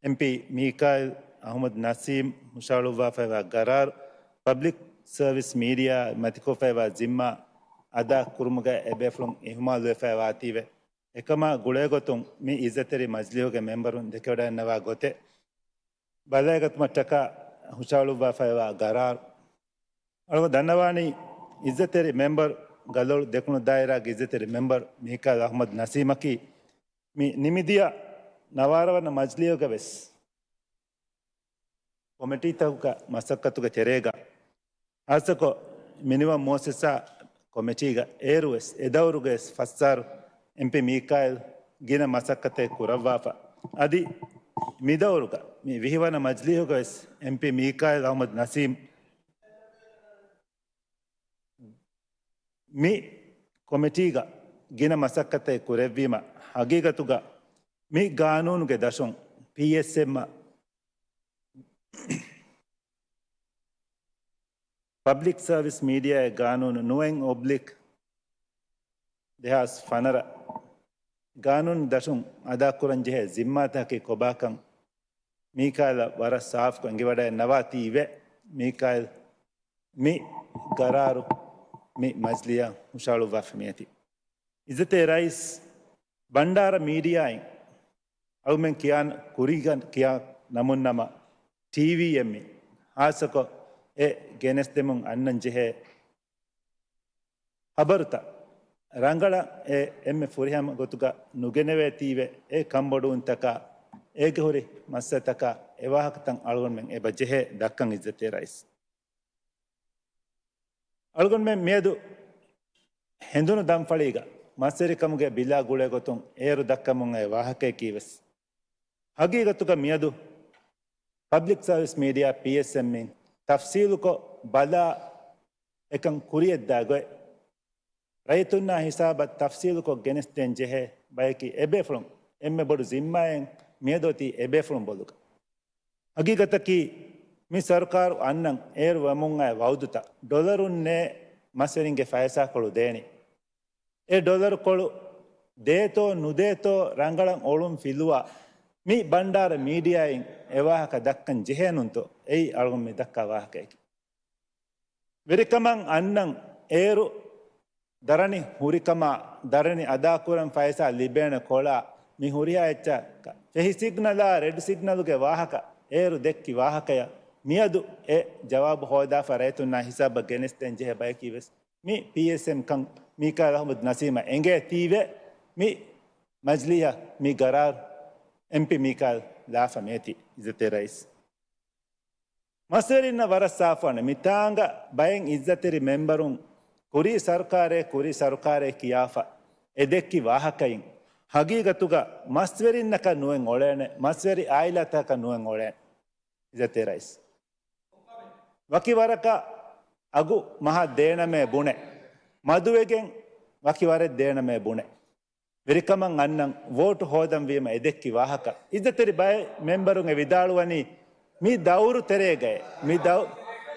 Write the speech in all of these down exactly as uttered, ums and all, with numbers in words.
އެމްޕީ މީކާއިލް އަހުމަދު ނަސީމް ހުށަހަޅުއްވާފައިވާ ގަރާރު، ޕަބްލިކް ސަރވިސް މީޑިއާ މަތިކޮށްފައިވާ ޒިންމާ އަދާ ކުރުމުގަ އެބޭފުޅުން އިހުމާލުވެފައިވާތީވެ، އެކަމާ ގުޅޭގޮތުން މި އިއްޒަތްތެރި މަޖިލީހުގެ މެމްބަރުން ދެކެވަޑައިންނަވާ ގޮތެއް ބަލައިގަތުމަށްޓަކާ ހުށަހަޅުއްވާފައިވާ ގަރާރު. އަޅުގަނޑު ދަންނަވާނީ، އިއްޒަތްތެރި މެމްބަރު، ގަލޮޅު ދެކުނު ދާއިރާގެ އިއްޒަތްތެރި މެމްބަރު މީކާއިލް އަހުމަދު ނަސީމަކީ، މި ނިމިދިޔަ ނަވާރަ ވަނަ މަޖިލީހުގަ ވެސް ކޮމިޓީތަކުގެ މަސައްކަތުގެ ތެރޭގަ، ހާއްސަކޮށް މިނިވަން މުއައްސަސާ ކޮމިޓީގަ އޭރު ވެސް އެ ދައުރުގަ ވެސް ފަސް އަހަރު އެމްޕީ މީކާއިލް ގިނަ މަސައްކަތެއް ކުރައްވާފަ. އަދި މި ދައުރުގަ މި ވިހި ވަނަ މަޖިލީހުގަ ވެސް އެމްޕީ މީކާއިލް އަހުމަދު ނަސީމް މި ކޮމިޓީގަ ގިނަ މަސައްކަތެއް ކުރެއްވީމަ، ހަގީގަތުގަ މި ގާނޫނުގެ ދަށުން ޕީއެސްއެމް އަށް ޕަބްލިކް ސަރވިސް މީޑިއާއެއް ގާނޫނު ނުވައެއް އޮބްލިކް ދެހާސް ފަނަރަ ގާނޫނު ދަށުން އަދާކުރަން ޖެހޭ ޒިންމާތަކަކީ ކޮބާކަން މީކާއިލަށް ވަރަށް ސާފުކޮށް އެނގިވަޑައިންނަވާތީވެ، މީކާއިލް މި ގަރާރު މި މަޖިލީހަށް ހުށަހަޅުއްވާފަ މިއަތީ. އިއްޒަތްތެރި ރައީސް، ބަންޑާރަ މީޑިއާއިން އަޅުމެން ކިޔާން ކުރީގަ ކިޔާ ނަމުންނަމަ، ޓީވީއެއް މި ހާއްސަކޮށް އެ ގެނެސްދެމުން އަންނަން ޖެހޭ ޚަބަރުތައް ރަނގަޅަށް އެ އެންމެ ފުރިހަމަ ގޮތުގަ ނުގެނެވޭތީވެ، އެ ކަންބޮޑުވުންތަކާ އޭގެ ހުރި މައްސަލަތަކާ އެ ވާހަކަތައް އަޅުގަނޑުމެން އެބަ ޖެހޭ ދައްކަން އިއްޒަތްތެރި ރައީސް. އަޅުގަނޑުމެން މިއަދު ހެނދުނު ދަންފަޅީގަ މަސްވެރިކަމުގެ ބިލާ ގުޅޭ ގޮތުން އޭރު ދައްކަމުން އައި ވާހަކަޔަކީ ވެސް، ހަގީގަތުގަ މިއަދު ޕަބްލިކް ސަރވިސް މީޑިއާ، ޕީއެސްއެމް، ތަފްސީލުކޮށް ބަލާ އެކަން ކުރިޔަށްދާ ގޮތް، ރައްޔިތުންނާ ހިސާބަށް ތަފްސީލުކޮށް ގެނެސްދޭން ޖެހޭ ބަޔަކީ އެބޭފުޅުން އެންމެ ބޮޑު ޒިންމާއެއް މިއަދު އޮތީ އެބޭފުޅުން ބޮލުގަ. ހަގީގަތަކީ، މި ސަރުކާރު އަންނަން އޭރު ވަމުންއައި ވައުދުތައް ޑޮލަރުންނޭ މަސްވެރިންގެ ފައިސާކޮޅު ދޭނީ. އެ ޑޮލަރުކޮޅު ދޭތޯ ނުދޭތޯ ރަނގަޅަށް އޮޅުން ފިލުވާ މި ބަންޑާރަ މީޑިއާއިން އެވާހަކަ ދައްކަން ޖެހޭނުންތޯ؟ އެއީ އަޅުގަނޑު މި ދައްކާ ވާހަކަޔަކީ. ވެރިކަމަށް އަންނަން އޭރު ދަރަނި ހުރިކަމާ، ދަރަނި އަދާކުރަން ފައިސާ ލިބޭނެ ކޮޅާ، މި ހުރިހާ އެއްޗަކަށް ފެހި ސިގްނަލާ ރެޑް ސިގްނަލުގެ ވާހަކަ އޭރު ދެއްކި ވާހަކަޔަށް މިއަދު އެ ޖަވާބު ހޯދާފަ ރައްޔިތުންނާ ހިސާބަށް ގެނެސްދޭން ޖެހޭ ބަޔަކީ ވެސް މި ޕީއެސްއެމް ކަން މީކާއިލް އަހުމަދު ނަސީމަށް އެނގޭތީވެ، މި މަޖިލީހަށް މި ގަރާރު އެމްޕީ މީކާއިލް ލާފަ މިއޮތީ. އިއްޒަތްތެރި ރައީސް، މަސްވެރިންނަށް ވަރަށް ސާފުވާނެ، މިތާނގަ ބައެއް އިއްޒަތްތެރި މެމްބަރުން ކުރީ ސަރުކާރޭ، ކުރީ ސަރުކާރޭ ކިޔާފަ އެ ދެއްކި ވާހަކައިން ހަގީގަތުގަ މަސްވެރިންނަކަށް ނުއެއް އޮޅޭނެ، މަސްވެރި އާއިލާތަކަށް ނުއެއް އޮޅޭނެ. އިއްޒަތްތެރި ރައީސް، ވަކި ވަރަކަށް އަގު މަހަށް ދޭނަމޭ ބުނެ، މަދުވެގެން ވަކި ވަރެއް ދޭނަމޭ ބުނެ. ވެރިކަމަށް އަންނަން ވޯޓު ހޯދަން ވީމަ އެ ދެއްކި ވާހަކަ. އިއްޒަތްތެރި ބައެއް މެމްބަރުން އެ ވިދާޅުވަނީ މި ދައުރު ތެރޭގައޭ. މި ދައު-،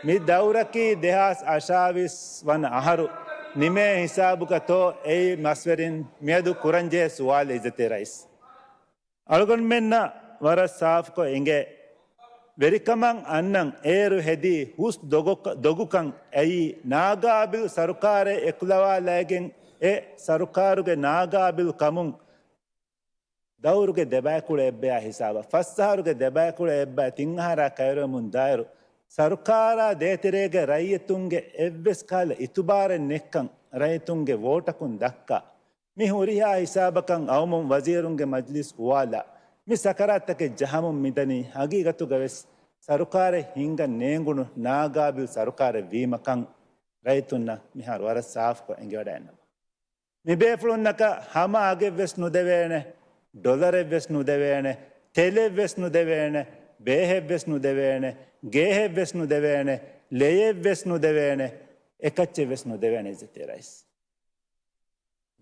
މި ދައުރަކީ ދެހާސް އަށާވީސް ވަނަ އަހަރު ނިމޭ ހިސާބުގަތޯ އެއީ މަސްވެރިން މިއަދު ކުރަންޖެހޭ ސުވާލެއް އިއްޒަތްތެރި ރައީސް. އަޅުގަނޑުމެންނަށް ވަރަށް ސާފުކޮށް އެނގޭ، ވެރިކަމަށް އަންނަން އޭރު ހެދީ ހުސް ދޮގު-، ދޮގުކަން އެއީ ނާގާބިލް ސަރުކާރެއް އެކުލަވާލައިގެން އެ ސަރުކާރުގެ ނާގާބިލް ކަމުން ދައުރުގެ ދެބައިކުޅަ އެއްބަޔާ ހިސާބަށް، ފަސް އަހަރުގެ ދެބައިކުޅަ އެއްބަޔަށް ތިން އަހަރާ ކައިރިވަމުން ދާއިރު، ސަރުކާރާ ދޭތެރޭގެ ރައްޔިތުންގެ އެއްވެސް ކަހަލަ އިތުބާރެއް ނެތްކަން ރައްޔިތުންގެ ވޯޓަކުން ދައްކާ، މި ހުރިހާ ހިސާބަކަށް އައުމުން ވަޒީރުންގެ މަޖިލީސް އުވާލާ، މި ސަކަރާތްތަކެއް ޖަހަމުން މިދަނީ ހަގީގަތުގަ ވެސް ސަރުކާރެއް ހިންގަން ނޭނގުނު ނާގާބިލް ސަރުކާރެއް ވީމަކަން ރައްޔިތުންނަށް މިހާރު ވަރަށް ސާފުކޮށް އެނގިވަޑައިންނަވާ. މިބޭފުޅުންނަކަށް ހަމަ އަގެއްވެސް ނުދެވޭނެ، ޑޮލަރެއްވެސް ނުދެވޭނެ، ތެލެއްވެސް ނުދެވޭނެ، ބޭހެއްވެސް ނުދެވޭނެ، ގޭހެއްވެސް ނުދެވޭނެ، ލެޔެއްވެސް ނުދެވޭނެ، އެކައްޗެއްވެސް ނުދެވޭނެ އިއްޒަތްތެރި ރައީސް.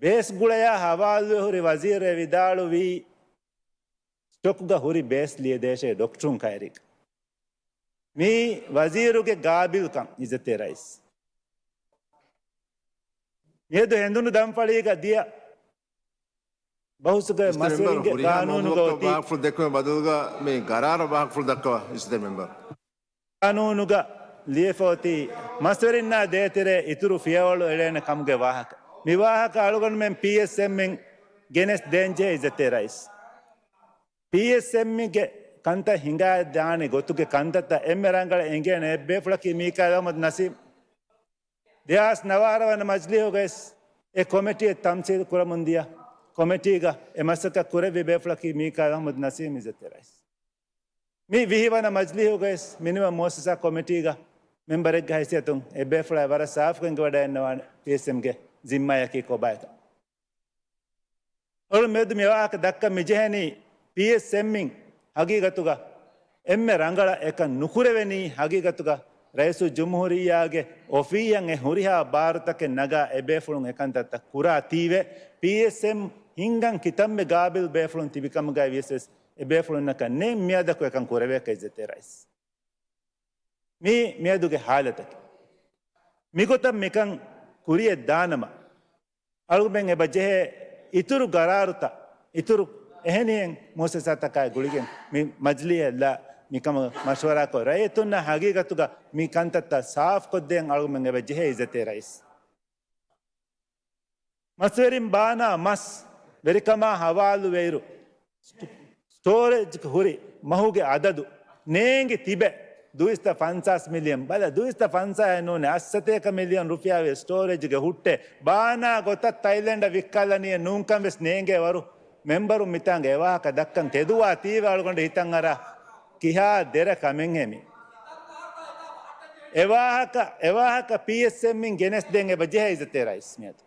ބޭސް ގުޅަޔާ ހަވާލުވެ ހުރި ވަޒީރު އެ ވިދާޅުވީ، ސްޓޮކުގަ ހުރި ބޭސް ލިޔެދޭށޭ ޑޮކްޓަރުން ކައިރީގަ. މީ ވަޒީރުގެ ގާބިލްކަން އިއްޒަތްތެރި ރައީސް. މިއަދު ހެނދުނު ދަންފަޅީގަ ދިޔަ ބަހުސްގައި މަސްވެރިންގެ ޤާނޫނުގަ އޮތީ، ވާހަކަފުޅު ދެއްކުމެއް ބަދަލުގަ މި ގަރާރަށް ވާހަކަފުޅު ދައްކަވާ އިސްތަ މެމްބަރު. ޤާނޫނުގަ ލިޔެފަ އޮތީ މަސްވެރިންނާ ދޭތެރޭ އިތުރު ފިޔަވަޅު އެޅޭނެ ކަމުގެ ވާހަކަ. މި ވާހަކަ އަޅުގަނޑުމެން ޕީއެސްއެމްއިން ގެނެސް ދޭންޖެހޭ އިއްޒަތްތެރި ރައީސް. ޕީއެސްއެމްއިގެ ކަންތައް ހިނގާ ދާނެ ގޮތުގެ ކަންތައްތައް އެންމެ ރަނގަޅަށް އެނގޭނެ އެއްބޭފުޅަކީ މީކާއިލް އަޙްމަދު ނަސީމް. ދެހާސް ނަވާރަ ވަނަ މަޖިލީހުގައިސް އެ ކޮމިޓީއަށް ތަމްސީލް ކުރަމުން ދިޔަ ކޮމިޓީގަ އެ މަސައްކަތް ކުރެއްވި ބޭފުޅަކީ މީކާއިލް އަޙްމަދު ނަސީމް އިއްޒަތްތެރި ރައީސް. މި ވިހި ވަނަ މަޖިލީހުގައިސް މިނިވަން މުއައްސަސާ ކޮމިޓީގަ މެމްބަރެއްގެ ހައިސިއްޔަތުން އެ ބޭފުޅާ ވަރަށް ސާފުކޮށް އެނގިވަޑައިގަންނަވާނެ ޕީއެސްއެމްގެ ޒިންމާއަކީ ކޮބާތޯ. އަޅު މިއަދު މި ވާހަކަ ދައްކަން މި ޖެހެނީ ޕީއެސްއެމްއިން ހަގީގަތުގަ އެންމެ ރަނގަޅަށް އެކަން ނުކުރެވެނީ ހަގީގަތުގަ ރައީސުލްޖުމްހޫރިއްޔާގެ އޮފީހަށް އެ ހުރިހާ ބާރުތަކެއް ނަގާ އެބޭފުޅުން އެކަންތައްތައް ކުރާތީވެ، ޕީއެސްއެމް ހިންގަން ކިތަންމެ ގާބިލް ބޭފުޅުން ތިބިކަމުގައި ވިޔަސް ވެސް އެބޭފުޅުންނަކަށް ނެތް މިއަދަކު އެކަން ކުރެވޭކަށް އިއްޒަތްތެރި ރައީސް. މީ މިއަދުގެ ހާލަތަކީ. މިގޮތަށް މިކަން ކުރިޔަށް ދާނަމަ، އަޅުގަނޑުމެން އެބަ ޖެހޭ އިތުރު ގަރާރުތައް، އިތުރު އެހެނިހެން މުއައްސަސާތަކާއި ގުޅިގެން މި މަޖިލީހަށް ލާ މިކަމަށް މަޝްވަރާކޮށް، ރައްޔިތުންނަށް ހަގީގަތުގަ މި ކަންތައްތައް ސާފުކޮށްދޭން އަޅުގަނޑުމެން އެބަ ޖެހޭ އިއްޒަތްތެރި ރައީސް. މަސްވެރިން ބާނާ މަސް ވެރިކަމާ ހަވާލުވެއިރު، ސްޓޯރޭޖްގަ ހުރި މަހުގެ އަދަދު ނޭނގި ތިބެ ދުއިސައްތަ ފަންސާސް މިލިއަން، ބަލަ، ދުއިސައްތަ ފަންސާސް ނޫނޭ، އަށްސަތޭކަ މިލިއަން ރުފިޔާވެ ސްޓޯރޭޖްގެ ހުއްޓެ ބާނާ ގޮތަށް ތައިލެންޑަށް ވިއްކާލަނީ ނޫންކަން ވެސް ނޭނގޭ ވަރު މެމްބަރުން މިތާނގަ އެވާހަކަ ދައްކަން ތެދުވާތީވެ އަޅުގަނޑު ހިތަށް އަރާ ކިހާ ދެރަ ކަމެއްހޭ މީ. އެވާހަކަ، އެވާހަކަ ޕީއެސްއެމްއިން ގެނެސްދޭން އެބަ ޖެހޭ އިއްޒަތްތެރި ރައީސް މިއަދު.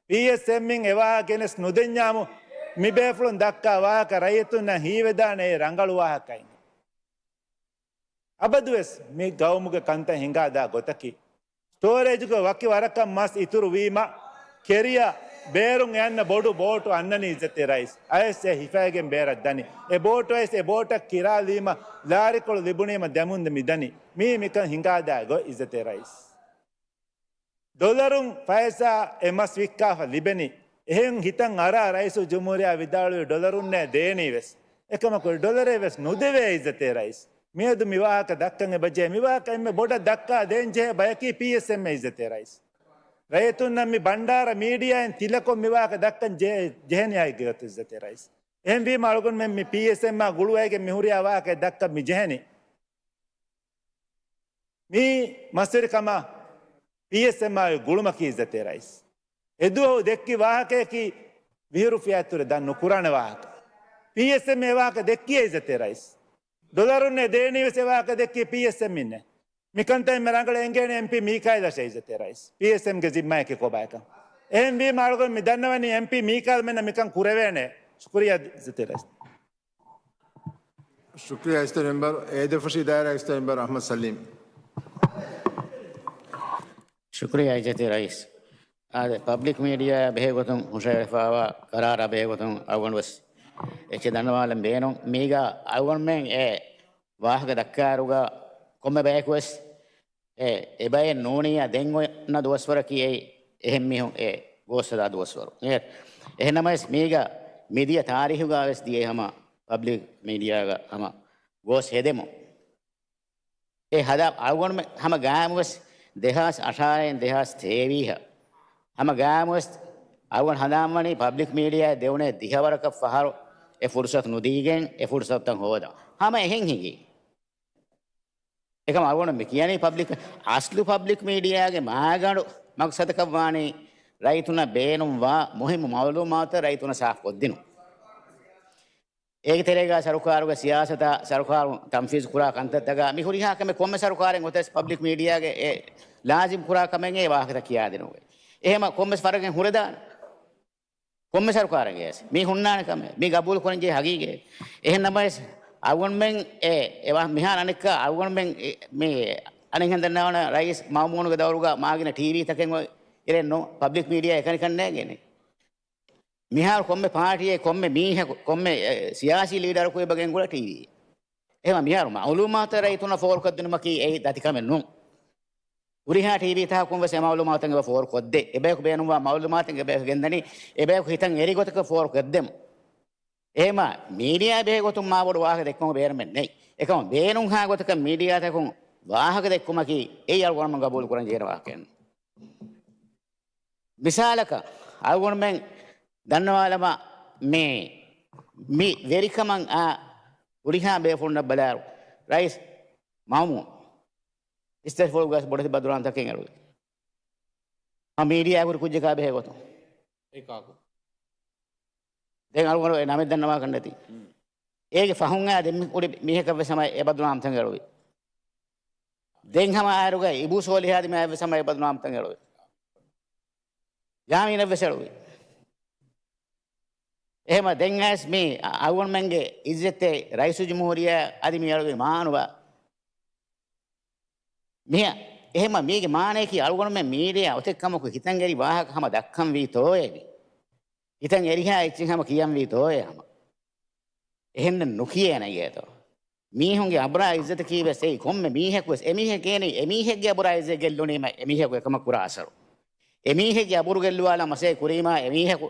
ޕީއެސްއެމްއިން އެވާހަކަ ގެނެސް ނުދެންޏާމު، މިބޭފުޅުން ދައްކާ ވާހަކަ ރައްޔިތުންނަށް ހީވެދާނެ އެއީ ރަނގަޅު ވާހަކައެއް. އަބަދުވެސް މި ގައުމުގެ ކަންތައް ހިނގާދާ ގޮތަކީ، ސްޓޯރޭޖުގެ ވަކި ވަރަކަށް މަސް އިތުރު ވީމަ، ކެރިޔާ ބޭރުން އެ އަންނަ ބޮޑު ބޯޓު އަންނަނީ އިއްޒަތްތެރި ރައީސް. އައިސް އެ ހިފައިގެން ބޭރަށް ދަނީ. އެ ބޯޓު އައިސް އެ ބޯޓަށް ކިރާލީމަ، ލާރިކޮޅު ލިބުނީމަ ދެމުން މި ދަނީ. މީ މިކަން ހިނގާދާ ގޮތް އިއްޒަތްތެރި ރައީސް. ޑޮލަރުން ފައިސާ އެ މަސް ވިއްކާފަ ލިބެނީ. އެހެން ހިތަށް އަރާ ރައީސުލްޖުމްހޫރިއްޔާ ވިދާޅުވި ޑޮލަރުންނޭ ދޭނީ ވެސް. އެކަމަކު ޑޮލަރެއް ވެސް ނުދެވޭ އިއްޒަތްތެރި ރައީސް. މިއަދު މި ވާހަކަ ދައްކަން އެބަޖެހޭ. މި ވާހަކަ އެންމެ ބޮޑަށް ދައްކާ ދޭން ޖެހޭ ބަޔަކީ ޕީއެސްއެމްއޭ އިއްޒަތްތެރި ރައީސް. ރައްޔިތުންނަށް މި ބަންޑާރަ މީޑިއާއިން ތިލަކޮށް މި ވާހަކަ ދައްކަން ޖެހޭ، ޖެހެނީ އާއި ގޮތަށް އިއްޒަތްތެރި ރައީސް. އެހެންވީމަ އަޅުގަނޑުމެން މި ޕީއެސްއެމްއާ ގުޅުވައިގެން މި ހުރިހާ ވާހަކައެއް ދައްކަން މި ޖެހެނީ. މީ މަސްވެރިކަމާ ޕީއެސްއެމްއާ ގުޅުމަކީ އިއްޒަތްތެރި ރައީސް. އެދުވަހު ދެއްކި ވާހަކަޔަކީ ވިހި ރުފިޔާއަށްތުރެ ދާން ނުކުރާނެ ވާހަކަ. ޕީއެސްއެމް އެ ވާހަކަ ދެއްކިޔޭ އިއްޒަތްތެރި ރައީސް. ޑޮލަރުންނޭ ދޭނީ ވެސް އެ ވާހަކަ ދެއްކީ ޕީއެސްއެމްއިންނޭ. މިކަންތައް އެންމެ ރަނގަޅަށް އެނގޭނެ އެމްޕީ މީކާއިލަށޭ އިއްޒަތްތެރި ރައީސް. ޕީއެސްއެމްގެ ޒިންމާއަކީ ކޮބާކަން. އެހެންވީމަ އަޅުގަނޑު މި ދަންނަވަނީ އެމްޕީ މީކާއިލްމެންނަށް މިކަން ކުރެވޭނެ. ޝުކުރިއްޔާ އިއްޒަތްތެރި ރައީސް. ޝުކުރިއްޔާ އިއްޒަތްތެރި މެމްބަރު، އެ ދެފަށީ ދާއިރާ އިއްޒަތްތެރި މެމްބަރު އަޙްމަދު ސަލީމް. ޝުކުރިއްޔާ އިއްޒަތްތެރި ރައީސް. އާދެ، ޕަބްލިކް މީޑިއާއާ ބެހޭގޮތުން ހުށަހެޅިފައިވާ ގަރާރާ ބެހޭގޮތުން އަޅުގަނޑު ވެސް އެއްޗެއް ދަންނަވާލަން ބޭނުން. މީގަ އަޅުގަނޑުމެން އެ ވާހަކަ ދައްކާއިރުގަ ކޮންމެ ބަޔަކު ވެސް އެ، އެބައެއް ނޫނިއްޔާ ދެން އޮންނަ ދުވަސްވަރަކީ އެއީ އެހެން މީހުން އެ ގޯސް ހަދާ ދުވަސްވަރު. އެ، އެހެން ނަމަވެސް މީގަ މިދިޔަ ތާރީހުގަ ވެސް ދިޔައީ ހަމަ ޕަބްލިކް މީޑިއާގަ ހަމަ ގޯސް ހެދެމުން. އެ ހަދާ އަޅުގަނޑުމެން ހަމަ ގާއިމުވެސް ދެހާސް އަށާރައިން ދެހާސް ތޭވީހަށް ހަމަ ގާއިމުވެސް އަޅުގަނޑު ހަނދާންވަނީ ޕަބްލިކް މީޑިއާއަށް ދެވުނޭ ދިހަވަރަކަށް ފަހަރު އެ ފުރުސަތު ނުދީގެން އެ ފުރުސަތުތައް ހޯދަން. ހަމަ އެހެން ހިނގި. އެކަމަ އަޅުގަނޑު މި ކިޔަނީ ޕަބްލިކް، އަސްލު ޕަބްލިކް މީޑިއާގެ މާގަނޑު މަގްސަދަކަށް ވާނީ ރައްޔިތުންނަށް ބޭނުންވާ މުހިއްމު މައުލޫމާތުތައް ރައްޔިތުންނަށް ސާފުކޮށްދިނުން. އޭގެ ތެރޭގަ ސަރުކާރުގެ ސިޔާސަތާ ސަރުކާރު ތަންފީޒު ކުރާ ކަންތައްތަކާ މި ހުރިހާ ކަމެއް ކޮންމެ ސަރުކާރެއް އޮތަސް ޕަބްލިކް މީޑިއާގެ އެ ލާޒިމް ކުރާ ކަމެއް އެ ވާހަކަތައް ކިޔާދިނުމުގެ. އެހެމަ ކޮންމެސް ފަރަގެއް ހުރެދާނެ. ކޮންމެ ސަރުކާރެއްގެ ވެސް މީ ހުންނާނެ ކަމެއް. މީ ގަބޫލު ކުރަންޖެހޭ ހަގީގަތެއް. އެހެން ނަމަވެސް، އަޅުގަނޑުމެން އެ، އެ ވާ-، މިހާރު އަނެއްކާ އަޅުގަނޑުމެން އެ، މި އަނެއްހެން ދަންނަވާނެ ރައީސް މައުމޫނުގެ ދައުރުގަ މާގިނަ ޓީވީ ތަކެއް އޮތް އިރެއްނު ޕަބްލިކް މީޑިއާ އެކަނިކަން ނޭނގޭނެ. މިހާރު ކޮންމެ ޕާޓީއެއް، ކޮންމެ މީހަކު، ކޮންމެ، އެ، ސިޔާސީ ލީޑަރަކު އެބަ ގެންގުޅޭ ޓީވީ. އެހެމަ މިހާރު މައުލޫމާތު ރައްޔިތުންނަށް ފޯރުކޮށްދިނުމަކީ އެއީ ދަތިކަމެއް ނޫން. ހުރިހާ ޓީވީ ތަކަކުން ވެސް އެ މައުލޫމާތު އެބަ ފޯރު ކޮށްދޭ. އެބަޔަކު ބޭނުންވާ މައުލޫމާތު އެބަޔަކު ގެންދަނީ އެބަޔަކު ހިތަށް އެރި ގޮތަކަށް ފޯރު ކޮށްދެމުން. އެހެމަ މީޑިއާ ބެހޭ ގޮތުން މާ ބޮޑު ވާހަކަ ދެއްކުމަކު ބޭނުމެއް ނެތް. އެކަމަ ބޭނުންހާ ގޮތަކަށް މީޑިއާތަކުން ވާހަކަ ދެއްކުމަކީ އެއީ އަޅުގަނޑުމެން ގަބޫލު ކުރަން ޖެހޭ ވާހަކައެއް. މިސާލަކަށް، އަޅުގަނޑުމެން ދަންނަވާލަމާ، މި، މި ވެރިކަމަށް އާ ހުރިހާ ބޭފުޅުންނަށް ބަލާއިރު، ރައީސް މައުމޫން އިސްތަށިފުޅުގަ ބޮޑެތި ބަދުނާމްތަކެއް އެޅުވި. މީޑިއާ ހުރި ކުއްޖަކާ ބެހޭ ގޮތުން. އެކާކު. ދެން އަޅުގަނޑު އެ ނަމެއް ދަންނަވާކަށް ނެތި. އޭގެ ފަހުން އާ ދެން މި ކުރި މީހަކަށް ވެސް ހަމަ އެ ބަދުނާމްތައް އެޅުވި. ދެން ހަމަ އާއިރުގަ އިބޫ ސޯލިހާ ދިމާއަށް ވެސް ހަމަ އެ ބަދުނާމްތައް އެޅުވި. ޔާމީނަށް ވެސް އެޅުވި. އެހެމަ ދެން އައިސް މީ އަ-، އަޅުގަނޑުމެންގެ އިއްޒަތްތެރި ރައީސުލްޖުމްހޫރިއްޔާ އަދި މި އެޅުވި މާނުވާ. މިހާ، އެހެމަ މީގެ މާނަޔަކީ އަޅުގަނޑުމެން މީޑިއާ އޮތެއް ކަމަކު ހިތަށް އެރި ވާހަކަ ހަމަ ދައްކަން ވީތޯއޭ މި. ހިތަށް އެރިހާ އެއްޗެއް ހަމަ ކިޔަން ވީތޯއޭ ހަމަ. އެހެންނަށް ނުކިޔޭނެ އޭތޯ. މީހުންގެ އަބުރާ އިއްޒަތަކީ ވެސް އެއީ ކޮންމެ މީހަކު ވެސް އެމީހަކޭނީ، އެމީހެއްގެ އަބުރާ އިއްޒަތް ގެއްލުނީމަ އެމީހަކު އެކަމަށް ކުރާ އަސަރު. އެމީހެއްގެ އަބުރު ގެއްލުވާލަން މަސައްކަތް ކުރީމާ އެމީހަކު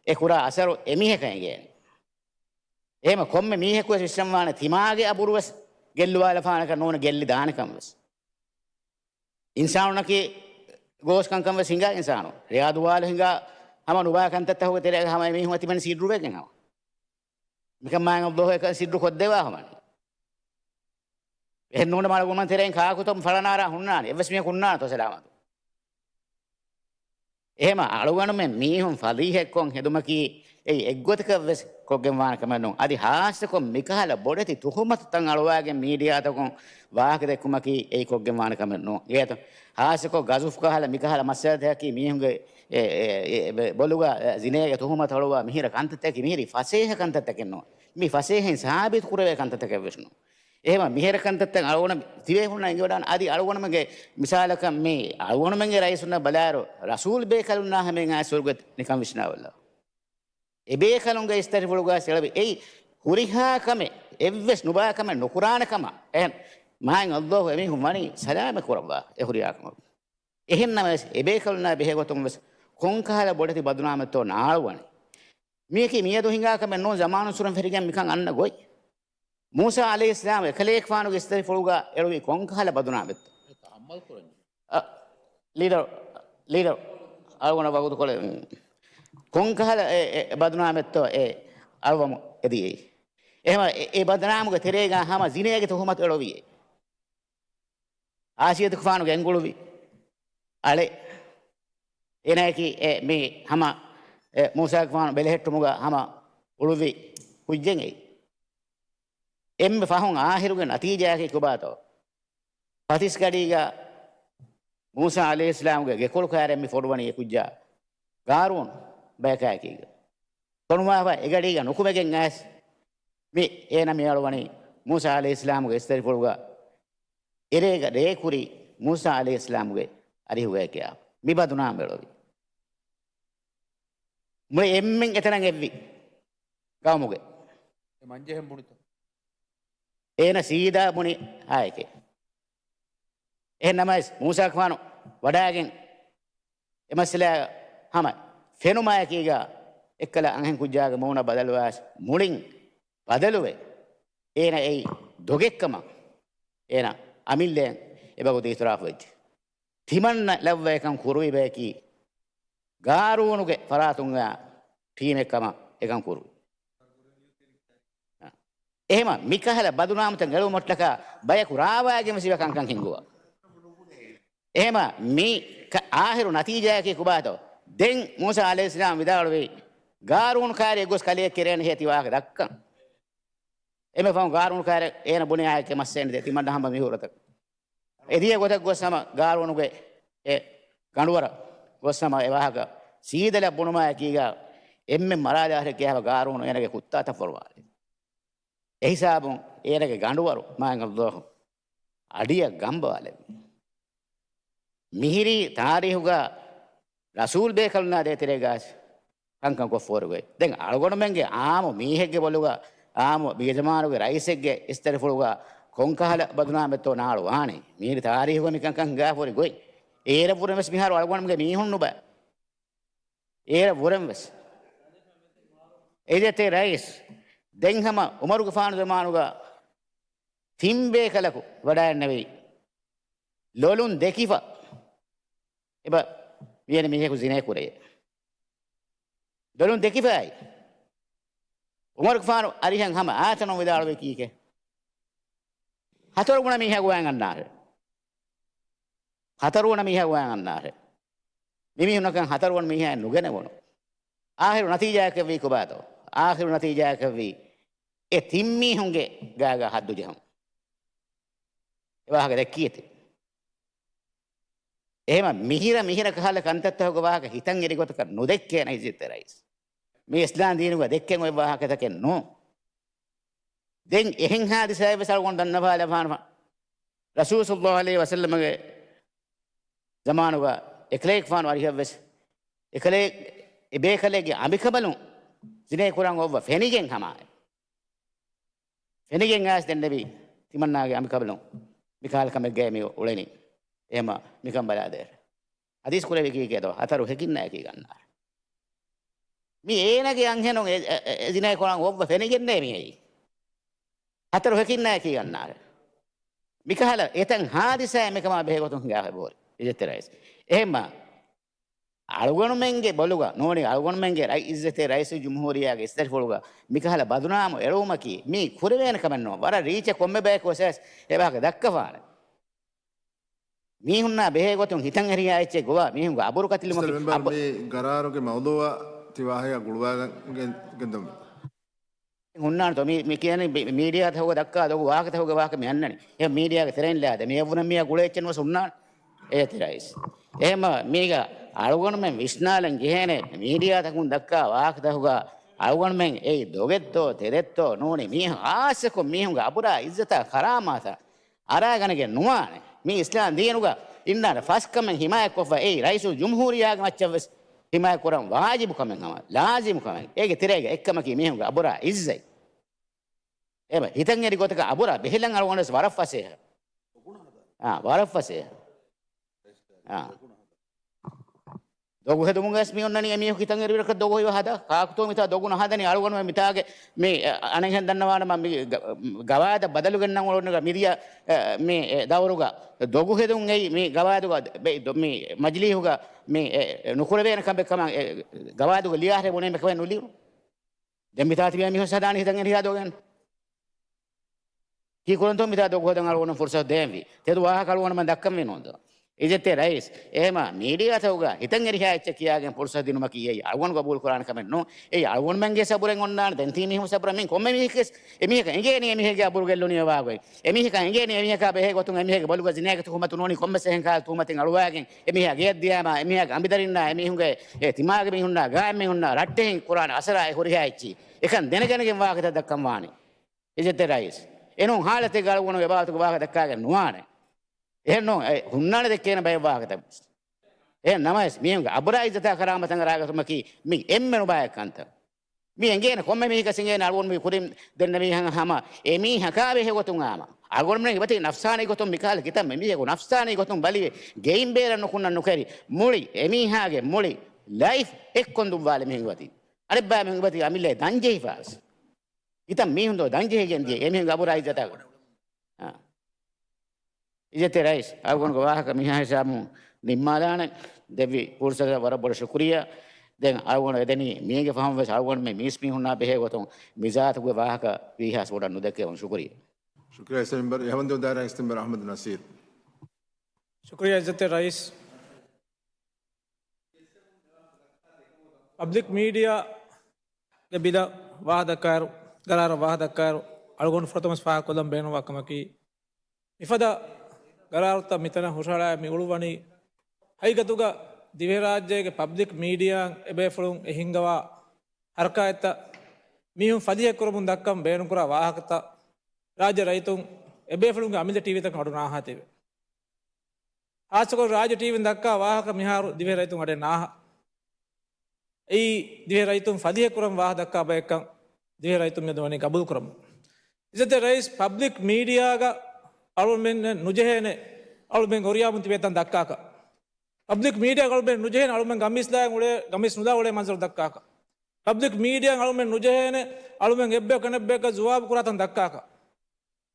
އެ ކުރާ އަސަރު އެމީހަކަށް އެނގޭނެ. އެހެމަ ކޮންމެ މީހަކު ވެސް ވިސްނަންވާނެ ތިމާގެ އަބުރު ވެސް ގެއްލުވާލަފާނެކަން ނޫން ގެއްލި ދާނެކަން ވެސް. އިންސާނުންނަކީ ގޯސް ކަންކަން ވެސް ހިނގާ އިންސާނު. ރިޔާދު ވާލު ހިނގާ ހަމަ ނުބާ ކަންތައްތަކުގެ ތެރޭގަ ހަމަ އެމީހުން އަތިމަން ސިއްރުވެގެން ހަމަ. މިކަން މާތް އައްލާހު އެކަން ސިއްރު ކޮށްދެވާ ހަމަނީ. އެހެން ނޫން މަޅަ ގުމަން ތެރެއިން ކާކުތައް ފަޅަނާރާ ހުންނާނެ. އެއްވެސް މީހަކު ހުންނާނެތޯ ސަލާމަތު. އެހެމަ އަޅުގަނޑުމެން މީހުން ފަޟީޙަތްކޮށް ހެދުމަކީ އެއީ އެއްގޮތަކަށް ވެސް ކޮށްގެން ވާނެ ކަމެއް ނޫން. އަދި ހާއްސަކޮށް މިކަހަލަ ބޮޑެތި ތުހުމަތުތައް އަޅުވާގެން މީޑިއާތަކުން ވާހަކަ ދެއްކުމަކީ އެއީ ކޮށްގެން ވާނެ ކަމެއް ނޫން. އޭތަ ހާއްސަކޮށް ގަޒުފް ކަހަލަ މިކަހަލަ މައްސަލަތަކީ މީހުންގެ އެ، އެ، އެ، އެ، ބޮލުގަ ޒިނޭގެ ތުހުމަތު އަޅުވާ މިހިރަ ކަންތައްތަކީ މިހިރީ ފަސޭހަ ކަންތައްތަކެއް ނޫން. މި ފަސޭހައިން ސާބިތު ކުރެވޭ ކަންތައްތަކެއް ވެސް ނޫން. އެހެމަ މިހިރަ ކަންތައްތައް އަޅުގަނޑު ތިބޭފުޅުންނަށް އެނގިވަޑާން އަދި އަޅުގަނޑުމެންގެ މިސާލަކަށް މި އަޅުގަނޑުމެންގެ ރައީސުންނަށް ބަލާއިރު ރަސޫލް ބޭކަލުންނާ ހަމައިން އާ ސުވަރުގެ ނިކަން ވިސްނާބަލަ. އެބޭކަލުންގެ އިސްތަށިފުޅުގަ ސެޅެވި އެއީ ހުރިހާ ކަމެއް، އެއްވެސް ނުބާ ކަމެއް ނުކުރާނެ ކަމަށް. އެހެން މާތް އައްލާހު އެމީހުން ވަނީ ސަލާމަތް ކުރައްވާ އެ ހުރިހާ ކަމަށް. އެހެން ނަމަވެސް އެބޭކަލުންނާ ބެހޭ ގޮތުން ވެސް ކޮންކަހަލަ ބޮޑެތި ބަދުނާމެއްތޯ ނާޅުވަނީ. މިޔަކީ މިއަދު ހިނގާ ކަމެއް ނޫން، ޒަމާނުއްސުރެން ފެށިގެން މިކަން އަންނަ ގޮތް. މޫސާ ޢަލައިހިއްސަލާމް އެކަލޭގެފާނުގެ އިސްތަށިފުޅުގަ އެޅުވީ ކޮންކަހަލަ ބަދުނާމެއްތޯ؟ އަ، ލީޑަރ، ލީޑަރ، އަޅުގަނޑަށް ވަގުތުކޮޅެއް. ކޮންކަހަލަ އެ، އެ، އެ ބަދުނާމެއްތޯ އެ އަޅުވަމުން އެދިޔައީ؟ އެހެމަ އެ، އެ ބަދުނާމުގެ ތެރޭގަ ހަމަ ޒިނޭގެ ތުހުމަތު އެޅުވިއޭ. އާސިޔަތުގެފާނު ގެންގުޅުއްވި އަޅެ. އޭނާއަކީ އެ މި ހަމަ އެ މޫސާގެފާނު ބެލެހެއްޓުމުގަ ހަމަ އުޅުއްވި ކުއްޖެއް އެއީ. އެންމެ ފަހުން އާހިރުގެ ނަތީޖާއަކީ ކޮބާތޯ؟ ފަތިސް ގަޑީގަ މޫސާ ޢަލައިހިއްސަލާމުގެ ގެކޮޅު ކާރަށް މި ފޮޑުވަނީ އެ ކުއްޖާ ގާރޫނު ބަޔަކާއެކީގަ. ފޮނުވާފަ އެގަޑީގަ ނުކުމެގެން އައިސް މި އޭނަ މި އަޅުވަނީ މޫސާ ޢަލައިހިއްސަލާމުގެ އިސްތަށިފުޅުގަ އެރޭގަ ރޭ ކުރި މޫސާ ޢަލައިހިއްސަލާމުގެ އަރިހުގައެކެއް އާ މި ބަދުނާމް އެޅުވި. މުޅި އެންމެން އެތަނަށް އެއްވި ގައުމުގެ. އެ މަންޖެހެން ބުނިތަ؟ އޭނަ ސީދާ ބުނި އާއެކޭ. އެހެން ނަމަވެސް މޫސާގެފާނު ވަޑާގެން އެ މައްސަލަ ހަމަ ފެނުމާއެކީގަ އެއްކަލަ އަންހެން ކުއްޖާގެ މޫނަށް ބަދަލުވާސް މުޅިން ބަދަލުވެ، އޭނަ އެއީ ދޮގެއްކަމަށް އޭނަ އަމިއްލައިން އެބަގުދީ އިއުތިރާފު ވެއްޖެ. ތިމަންނަ ލައްވަ އެކަން ކުރުވި ބަޔަކީ ގާރޫނުގެ ފަރާތުން އާ ޓީމެއް ކަމަށް އެކަން ކުރުވި. އެހެމަ މިކަހަލަ ބަދުނާމުތައް ގެޅުމަށްޓަކާ ބަޔަކު ރާވާގެން ވެސް އިވަ ކަންކަން ހިންގުވާ. އެހެމަ މި ކަ-، އާހިރު ނަތީޖާއަކީ ކޮބާތޯ؟ ދެން މޫސާ ޢަލައިހިއްސަލާމް ވިދާޅުވީ، ގާރޫނު ކާރި އެއްގޮސް ކަލެއެއް ކެރޭނެ ހޭ ތި ވާހަކަ ދައްކަން. އެންމެ ފަހުން ގާރޫނު ކާރި އޭނަ ބުނި އާއެކޭ މައްސައިން ދޭ ތިމަންނަ ހަމަ މި ހުރަތަ. އެދިޔަ ގޮތަށް ގޮސް ހަމަ ގާރޫނުގެ އެ ގަނޑުވަރަށް ގޮސް ހަމަ އެ ވާހަކަ ސީދަލަށް ބުނުމާއެކީގަ އެންމެ މަރާލާ އަހަރެއްގެ ހަމަ ގާރޫނު އޭނަގެ ކުއްތާތައް ފޮރުވާލި. އެހިސާބުން އޭނަގެ ގަނޑުވަރު މާތް އައްލާހު އަޑިއަށް ގަނބަވާލެއްވި. މިހިރީ ތާރީހުގަ ރަސޫލް ބޭކަލުންނާ ދޭތެރޭގަސް ކަންކަން ކޮށްފޯރި ގޮތް. ދެން އަޅުގަނޑުމެންގެ އާއްމު މީހެއްގެ ބޮލުގަ، އާއްމު މި ޒަމާނުގެ ރައީސެއްގެ އިސްތަށިފުޅުގަ ކޮންކަހަލަ ބަދުނާމެއްތޯ ނާޅު ވާނީ؟ މިހިރީ ތާރީހުގަ މިކަންކަން ހިނގާފޯރި ގޮތް. އޭރަށްވުރެން ވެސް މިހާރު އަޅުގަނޑުމެންގެ މީހުން ނުބަ. އޭރަށްވުރެން ވެސް. އެޖެތޭ ރައީސް، ދެން ހަމަ އުމަރުގެފާނު ޒަމާނުގަ ތިން ބޭކަލަކު ވަޑައިންނެވި ލޮލުން ދެކިފަ އެބަ މިވެނި މީހަކު ޒިނޭ ކުރެޔޭ. ދޮލުން ދެކިފައި. އުމަރުގެފާނު އަރިހަށް ހަމަ އާތަނު ވިދާޅުވި ކީކޭ؟ ހަތަރު ގުނަ މީހާ ގޮވައިގަންނާށޭ. ހަތަރު ގުނަ މީހާ ގޮވައިގަންނާށޭ. މި މީހުންނަކަށް ހަތަރު ގުނަ މީހާ ނުގެނެވުނު. އާޚިރު ނަތީޖާއަކަށްވީ ކޮބާތޯ؟ އާޚިރު ނަތީޖާއަކަށްވީ އެ ތިން މީހުންގެ ގާގާ ހައްދު ޖެހުން. އެ ވާހަކަ ދެއްކީތި. އެހެމަ މިހިރަ މިހިރަ ކަހަލަ ކަންތައްތަކުގެ ވާހަކަ ހިތަށް އެރި ގޮތަކަށް ނުދެއްކޭނެ އިއްޒަތްތެރި ރައީސް. މި އިސްލާމް ދީނުގަ ދެއްކެން އޮތް ވާހަކަތަކެއް ނޫން. ދެން އެހެން ހާދިސާއެއް ވެސް އަޅުގަނޑު ދަންނަވާލަފާނަމަ، ރަސޫލު ޞައްލައްލާހު ޢަލައިހި ވަސައްލަމަގެ ޒަމާނުގަ އެކަލޭގެފާނު އަރިހަށް ވެސް އެކަލޭ، އެ ބޭކަލެއްގެ އަނބިކަނބަލުން ޒިނޭ ކުރަން އޮއްވަ ފެނިގެން ހަމައެ. ފެނިގެން އައިސް ދެންނެވި ތިމަންނާގެ އަނބިކަނބަލުން މިކަހަލަ ކަމެއްގައި މި އުޅެނީ. އެހެމަ މިކަން ބަލާދޭށޭ. ޙަދީޘް ކުރެވި ކީކޭތޯ؟ ހަތަރު ހެކިންނާއެކީ ގަންނާށޭ. މި އޭނަގެ އަންހެނުން އެ، އެ، އެ، އެ ޒިނޭ ކުރަން އޮއްވަ ފެނިގެންނޭ މި އައީ. ހަތަރު ހެކިންނާއެކީ ގަންނާށޭ. މިކަހަލަ އެތަން ހާދިސާއެއް މިކަމާ ބެހޭ ގޮތުން ހިނގާފަ ބޯރި. އިއްޒަތްތެރި ރައީސް. އެހެންމަ އަޅުގަނޑުމެންގެ ބޮލުގަ ނޫނީ އަޅުގަނޑުމެންގެ ރައި-، އިއްޒަތްތެރި ރައީސުލްޖުމްހޫރިއްޔާގެ އިސްތަށިފުޅުގަ މިކަހަލަ ބަދުނާމު އެޅުވުމަކީ މީ ކުރެވޭނެ ކަމެއް ނޫން. ވަރަށް ރީއްޗެއް ކޮންމެ ބަޔަކު ވެސް އެ ވާހަކަ ދައްކަފާނެ. މީހުންނާ ބެހޭ ގޮތުން ހިތަށް އެރިހާ އެއްޗެއް ގޮވާ މީހުންގެ އަބުރު ކަތިލުމަކީ މިސްޓަރ މެމްބަރު، އަބަ- މި ގަރާރުގެ މައުޟޫއަށް ތި ވާހަކަ ގުޅުވާގެން ގެން-، ގެންދަމުން. ހުންނާނެތޯ މި-، މި ކިޔަނީ މި-، މީޑިއާތަކުގަ ދައްކާ ދޮގު ވާހަކަތަކުގެ ވާހަކަ މި އަންނަނީ. އެ މީޑިއާގެ ތެރެއިން ލާދެ. މި އެއްވުރެން މީހާ ގުޅޭ އެއްޗެއް ނުވެސް ހުންނާނެ. އޭތި ރައީސް. އެހެންމަ މީގަ އަޅުގަނޑުމެން ވިސްނާލަން ޖެހޭނެ މީޑިއާތަކުން ދައްކާ ވާހަކަތަކުގަ އަޅުގަނޑުމެން އެއީ ދޮގެއްތޯ ތެދެއްތޯ ނޫނީ މީހުން ހާއްސަކޮށް މީހުންގެ އަބުރާ އިއްޒަތާ ކަރާމާތާ އަރާގަނެގެން ނުވާނެ. މި އިސްލާމް ދީނުގަ އިންނާނެ ފަސް ކަމެއް ހިމާޔަތްކޮށްފަ އެއީ ރައީސުލްޖުމްހޫރިއްޔާގެ މައްޗަށް ވެސް ހިމާޔަތްކުރަން ވާޖިބު ކަމެއް ހަމަ، ލާޒިމު ކަމެއް. އޭގެ ތެރޭގަ އެއްކަމަކީ މީހުންގެ އަބުރާ އިއްޒަތް. އެބަ ހިތަށް އެރި ގޮތަކަށް އަބުރާ ބެހިލަން އަޅުގަނޑު ވެސް ވަރަށް ފަސޭހަ. އާ، ވަރަށް ފަސޭހަ. އާ. ދޮގު ހެދުމުގަ ވެސް މި އޮންނަނީ އެމީހަކު ހިތަށް އެރި ވަރަކަށް ދޮގު ހިވާ ހަދާ. ކާކުތޯ މިތާ ދޮގު ނަހަދަނީ؟ އަޅުގަނޑުމެން މިތާގެ މި، އަ، އަނެއްހެން ދަންނަވާނަމަ މި ގަ-، ގަވާއިދަށް ބަދަލު ގެންނަން އުޅުނުގަ މިދިޔަ، އަ، މި، އެ، ދައުރުގަ ދޮގު ހެދުން އެއީ މި ގަވާއިދުގަ ބެ-، ދޮ-، މި މަޖިލީހުގަ މި، އެ، ނުކުރެވޭނެ ކަމެއް ކަމަށް، އެ، ގަވާއިދުގަ ލިޔާހެރެ ބުނީމެ ކަމެއް ނުލިޔުނު. ދެން މިތާ ތިބި މީހުން ހަދާނީ ހިތަށް އެރި ހިޔާ ދޮގެއް. ކީ ކުރަންތޯ މިތާ ދޮގު ހެދަން އަޅުގަނޑު ފުރުސަތު ދޭންވީ؟ ތެދު ވާހަކަ އަޅުގަނޑުމެން ދައްކަންވީ ނޫންތޯ؟ އިއްޒަތްތެރި ރައީސް، އެހެމަ މީޑިއާތަކުގަ ހިތަށް އެރިހާ އެއްޗެއް ކިޔާގެން ފުރުސަތު ދިނުމަކީ އެއީ އަޅުގަނޑު ގަބޫލު ކުރާނެ ކަމެއް ނޫން. އެއީ އަޅުގަނޑުމެންގެ ސަބުރެއް އޮންނާނެ. ދެން ތީ މީހުން ސަބުރަށް މި ކޮންމެ މީހެއްގެ، އެމީހަކަށް އެނގޭނީ އެމީހެއްގެ އަބުރު ގެއްލުނީ އެވާގޮތް. އެމީހަކަށް އެނގޭނީ އެމީހަކާ ބެހޭ ގޮތުން އެމީހެއްގެ ބޮލުގަ ޒިނޭގެ ތުހުމަތު ނޫނީ ކޮންމެސް އެހެން ކަހަލަ ތުހުމަތެއް އަޅުވާގެން އެމީހާ ގެޔަށް ދިޔާމާ، އެމީހާގެ އަނބިދަރިންނާ، އެމީހުންގެ އެ ތިމާގެ މީހުންނާ، ގާތް މީހުންނާ ރައްޓެހިން ކުރާނެ އަސަރާ އެ ހުރިހާ އެއްޗި. އެކަން ދެނެގަނެގެން ވާހަކަތައް ދައްކަން ވާނެ. އިއްޒަތްތެރި ރައީސް. އެނޫން ހާލަތެއްގަ އަޅުގަނޑު އެބާވަތުގެ ވާހަކަ ދައްކާގެން ނުވާނެ. އެހެންނޫން އެ ހުންނާނެ ދެއްކޭނެ ބައެއް ވާހަކަތައް. އެހެން ނަމަވެސް މީހުންގެ އަބުރާ އިއްޒަތާ ކަރާމަތަށް އަރާގަތުމަކީ މި އެންމެ ނުބައި ކަންތައް. މި އެނގޭނެ ކޮންމެ މީހަކަސް އެނގޭނެ އަޅުގަނޑު މި ކުރިން ދެންނެވީ ހަ-، ހަމަ އެމީހަކާ ބެހޭ ގޮތުން އާމަ. އަޅުގަނޑުމެން އެބަތި ނަފްސާނީ ގޮތުން މިކަހަލަ ކިތަންމެ މީހަކު ނަފްސާނީ ގޮތުން ބަލިވެ، ގެއިން ބޭރަށް ނުކުންނަން ނުކެރި، މުޅި އެމީހާގެ މުޅި ލައިފް އެއްކޮން ދުއްވާލެ މީހުން އަތި. އަނެއްބާ މީހުން އެބަތި އަމިއްލަ ދަންޖެހިފާސް. ކިތަން މީހުން ދޯ ދަންޖެހިގެން ދިޔަ އެމީހުންގެ އަބުރާ އިއްޒަތާ ގޮތުން. އާ. އިއްޒަތްތެރި ރައީސް، އަޅުގަނޑުގެ ވާހަކަ މިހާ ހިސާބުން ނިންމާލާނެ. ދެއްވި ފުރުސަތަށް ވަރަށް ބޮޑަށް ޝުކުރިއްޔާ. ދެން އަޅުގަނޑު އެދެނީ މީގެ ފަހުން ވެސް އަޅުގަނޑުމެން މީސްމީހުންނާ ބެހޭ ގޮތުން މިޒާތުގެ ވާހަކަ ވީހާސް ބޮޑަށް ނުދެއްކެވުން. ޝުކުރިއްޔާ. ޝުކުރިއްޔާ އިސް މެމްބަރު. އެހަމަންދޫ ދާއިރާ އިސް މެމްބަރު އަޙްމަދު ނަސީރު. ޝުކުރިއްޔާ އިއްޒަތްތެރި ރައީސް. ޕަބްލިކް މީޑިއާގެ ބިލަށް ވާހަކަ ދައްކާއިރު، ގަރާރަށް ވާހަކަ ދައްކާއިރު، އަޅުގަނޑު ފުރަތަމަސް ފާހަގަކޮށްލަން ބޭނުންވާ ކަމަކީ، މިފަދަ ގަރާރުތައް މިތަނަށް ހުށަހަޅާ މި އުޅުއްވަނީ، ހަގީގަތުގަ ދިވެހިރާއްޖޭގެ ޕަބްލިކް މީޑިއާއިން އެބޭފުޅުން އެ ހިންގަވާ ހަރަކާތްތައް މީހުން ފަދިހައެއްކުރަމުން ދައްކަން ބޭނުންކުރާ ވާހަކަތައް ރާއްޖެ ރައްޔިތުން އެބޭފުޅުންގެ އަމިއްލަ ޓީވީތަކުން އަޑު ނާހާތީވެ. ހާއްސަކޮށް ރާއްޖެ ޓީވީން ދައްކާ ވާހަކަ މިހާރު ދިވެހި ރައްޔިތުން އަޑެއް ނާހާ. އެއީ ދިވެހި ރައްޔިތުން ފަދިހައެއްކުރަން ވާހަކަ ދައްކާ ބައެއްކަން ދިވެހި ރައްޔިތުން މިއަދު ވަނީ ގަބޫލުކުރަމުން. އިއްޒަތްތެރި ރައީސް، ޕަބްލިކް މީޑިއާގަ އަޅުމެންނަށް ނުޖެހޭނެ އަޅުމެން އޮރިޔާމުން ތިބޭތަން ދައްކާކަށް. ޕަބްލިކް މީޑިއާ އަޅުމެން ނުޖެހޭނެ އަޅުމެން ގަމީސްލާއިން އުޅޭ ގަމީސް ނުލާ އުޅޭ މަންޒަރު ދައްކާކަށް. ޕަބްލިކް މީޑިއާ އަޅުމެން ނުޖެހޭނެ އަޅުމެން އެއްބަޔަކު އަނެއްބަޔަކަށް ޖުވާބު ކުރާތަން ދައްކާކަށް.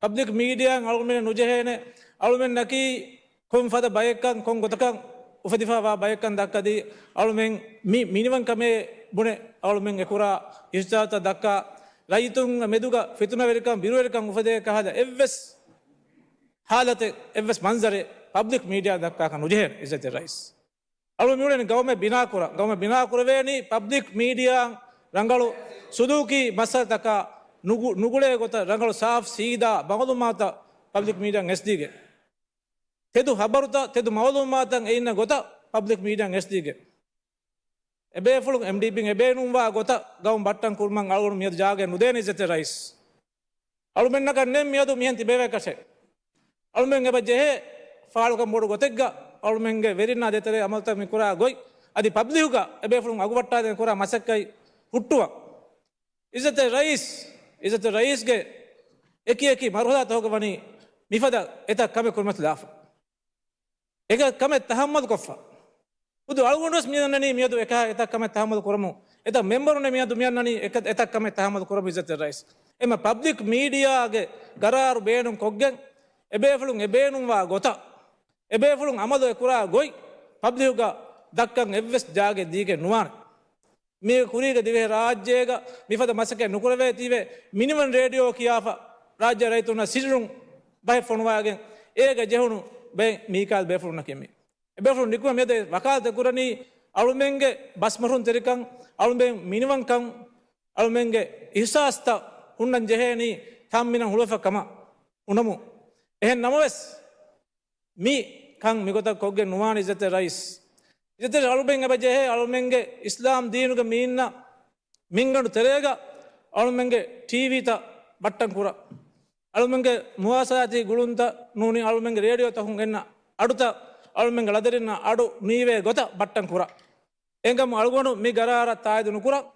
ޕަބްލިކް މީޑިއާ އަޅުމެން ނުޖެހޭނެ އަޅުމެންނަކީ ކޮން ފަދަ ބައެއްކަން، ކޮން ގޮތަކަށް އުފެދިފައިވާ ބައެއްކަން ދައްކަދީ، އަޅުމެން މި މިނިވަންކަމޭ ބުނެ އަޅުމެން އެކުރާ އިހުސާސްތައް ދައްކާ، ރައްޔިތުންގެ މެދުގަ ފިތުނަވެރިކަން، ބިރުވެރިކަން އުފެދޭ ކަހަލަ އެއްވެސް ހާލަތެއް، އެއްވެސް މަންޒަރެއް ޕަބްލިކް މީޑިއާ ދައްކާކަށް ނުޖެހޭނެ، އިއްޒަތްތެރި ރައީސް. އަޅު މިއުޅެނީ ގައުމެއް ބިނާކުރަން. ގައުމެއް ބިނާކުރެވޭނީ ޕަބްލިކް މީޑިއާ ރަނގަޅު ސުލޫކީ މައްސަލަތަކާ ނުގު-، ނުގުޅޭ ގޮތަށް ރަނގަޅު ސާފް ސީދާ މައުލޫމާތަށް ޕަބްލިކް މީޑިއާ އެސްޑީގެ. ތެދު ހަބަރުތައް، ތެދު މައުލޫމާތައް އެއިންނަ ގޮތަށް ޕަބްލިކް މީޑިއާ އެސްޑީގެ. އެބޭފުޅުން އެމްޑީޕީން އެބޭނުންވާ ގޮތަށް ގައުމު ބައްޓަން ކުރުމަށް އަޅުގަނޑު މިއަދު ޖާގައެއް ނުދޭނެ އިއްޒަތްތެރި ރައީސް. އަޅުމެންނަކަށް ނެތް މިއަދު މިހެން ތިބެވޭކަށެއް. އަޅުމެން އެބަ ޖެހޭ ފާޅުކަން ބޮޑު ގޮތެއްގަ އަޅުމެންގެ ވެރިންނާ ދޭތެރޭ އަމަލުތައް މި ކުރާ ގޮތް އަދި ޕަބްލިކުގަ އެބޭފުޅުން އަގުބައްޓާދޭން ކުރާ މަސައްކަތް ހުއްޓުވަން. އިއްޒަތްތެރި ރައީސް، އިއްޒަތްތެރި ރައީސްގެ އެކި އެކި މަރުހަލާތަކުގަ ވަނީ މިފަދަ އެތައް ކަމެއް ކުރިމަތިލާފަ. އެކަ ކަމެއް ތަހައްމަލު ކޮށްފަ. ހުދު އަޅުގަނޑުވެސް މި އަންނަނީ މިއަދު އެކަހަ އެތައް ކަމެއް ތަހައްމަލު ކުރަމުން. އެތައް މެމްބަރުން މިއަދު މި އަންނަނީ އެކަ-، އެތައް ކަމެއް ތަހައްމަލު ކުރަމުން އިއްޒަތްތެރި ރައީސް. އެމަ ޕަބްލިކް މީޑިއާގެ ގަރާރު ބޭނުން ކޮށްގެން އެބޭފުޅުން އެބޭނުންވާ ގޮތަށް އެބޭފުޅުން އަމަލު އެކުރާ ގޮތް ޕަބްލިކުގަ ދައްކަން އެއްވެސް ޖާގައެއް ދީގެން ނުވާނެ. މީގެ ކުރީގަ ދިވެހި ރާއްޖޭގަ މިފަދަ މަސައްކަތް ނުކުރެވޭތީވެ، މިނިވަން ރޭޑިއޯ ކިޔާފަ ރާއްޖެ ރައްޔިތުންނަށް ސިއްރުން ބަހެއް ފޮނުވާގެން އޭގަ ޖެހުނު ބައެއް މީކާލް ބޭފުޅުންނަކީ މީ. އެބޭފުޅުން ނިކުމެ މިއަދު ވަކާލަތެއް ކުރަނީ އަޅުމެންގެ ބަސްމޮށުންތެރިކަން، އަޅުމެން މިނިވަންކަން، އަޅުމެންގެ އިހުސާސްތައް ހުންނަން ޖެހޭނީ ތާންމިނަށް ހުޅުވެފަ ކަމަށް އުނަމު. އެހެން ނަމަވެސް، މި ކަން މިގޮތަށް ކޮށްގެން ނުވާނެ އިއްޒަތްތެރި ރައީސް. އިއްޒަތްތެރި އަޅުމެން އެބަ ޖެހޭ އަޅުމެންގެ އިސްލާމް ދީނުގެ މީންނަށް މިންގަނޑު ތެރޭގަ އަޅުމެންގެ ޓީވީތައް ބައްޓަން ކުރަން. އަޅުމެންގެ މުވާސަލާތީ ގުޅުންތައް ނޫނީ އަޅުމެންގެ ރޭޑިއޯތަކުން ގެންނަ އަޑުތައް އަޅުމެންގެ ޅަދަރިންނަށް އަޑު ނީވޭ ގޮތަށް ބައްޓަން ކުރަން. އެނގަމު އަޅުގަނޑު މި ގަރާރަށް ތާއީދު ނުކުރަން.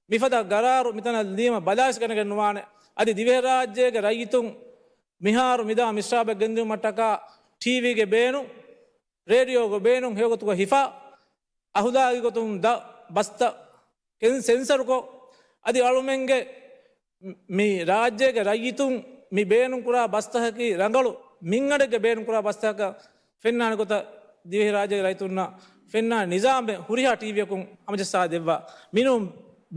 މިފަދަ ގަރާރު މިތަނަށް ލިޔެމަ ބަލާސްގަނެގެން ނުވާނެ. އަދި ދިވެހިރާއްޖޭގެ ރައްޔިތުން މިހާރު މިދާ މިސްރާބެއް ގެންދިއުމަށްޓަކާ ޓީވީގެ ބޭނުން، ރޭޑިއޯގެ ބޭނުން ހެޔޮގޮތުގަ ހިފާ، އަހުލާގީ ގޮތުން ދަށް ބަސްތައް ކެން ސެންސަރުކޮށް، އަދި އަޅުމެންގެ މި ރާއްޖޭގެ ރައްޔިތުން މި ބޭނުންކުރާ ބަސްތަކަކީ ރަނގަޅު މިންގަނޑެއްގެ ބޭނުންކުރާ ބަސްތަކަކަށް ފެންނާނެ ގޮތަށް ދިވެހިރާއްޖޭގެ ރައްޔިތުންނަށް ފެންނާނެ ނިޒާމެއް ހުރިހާ ޓީވީއަކުން ހަމަޖައްސާ ދެއްވާ. މިނޫން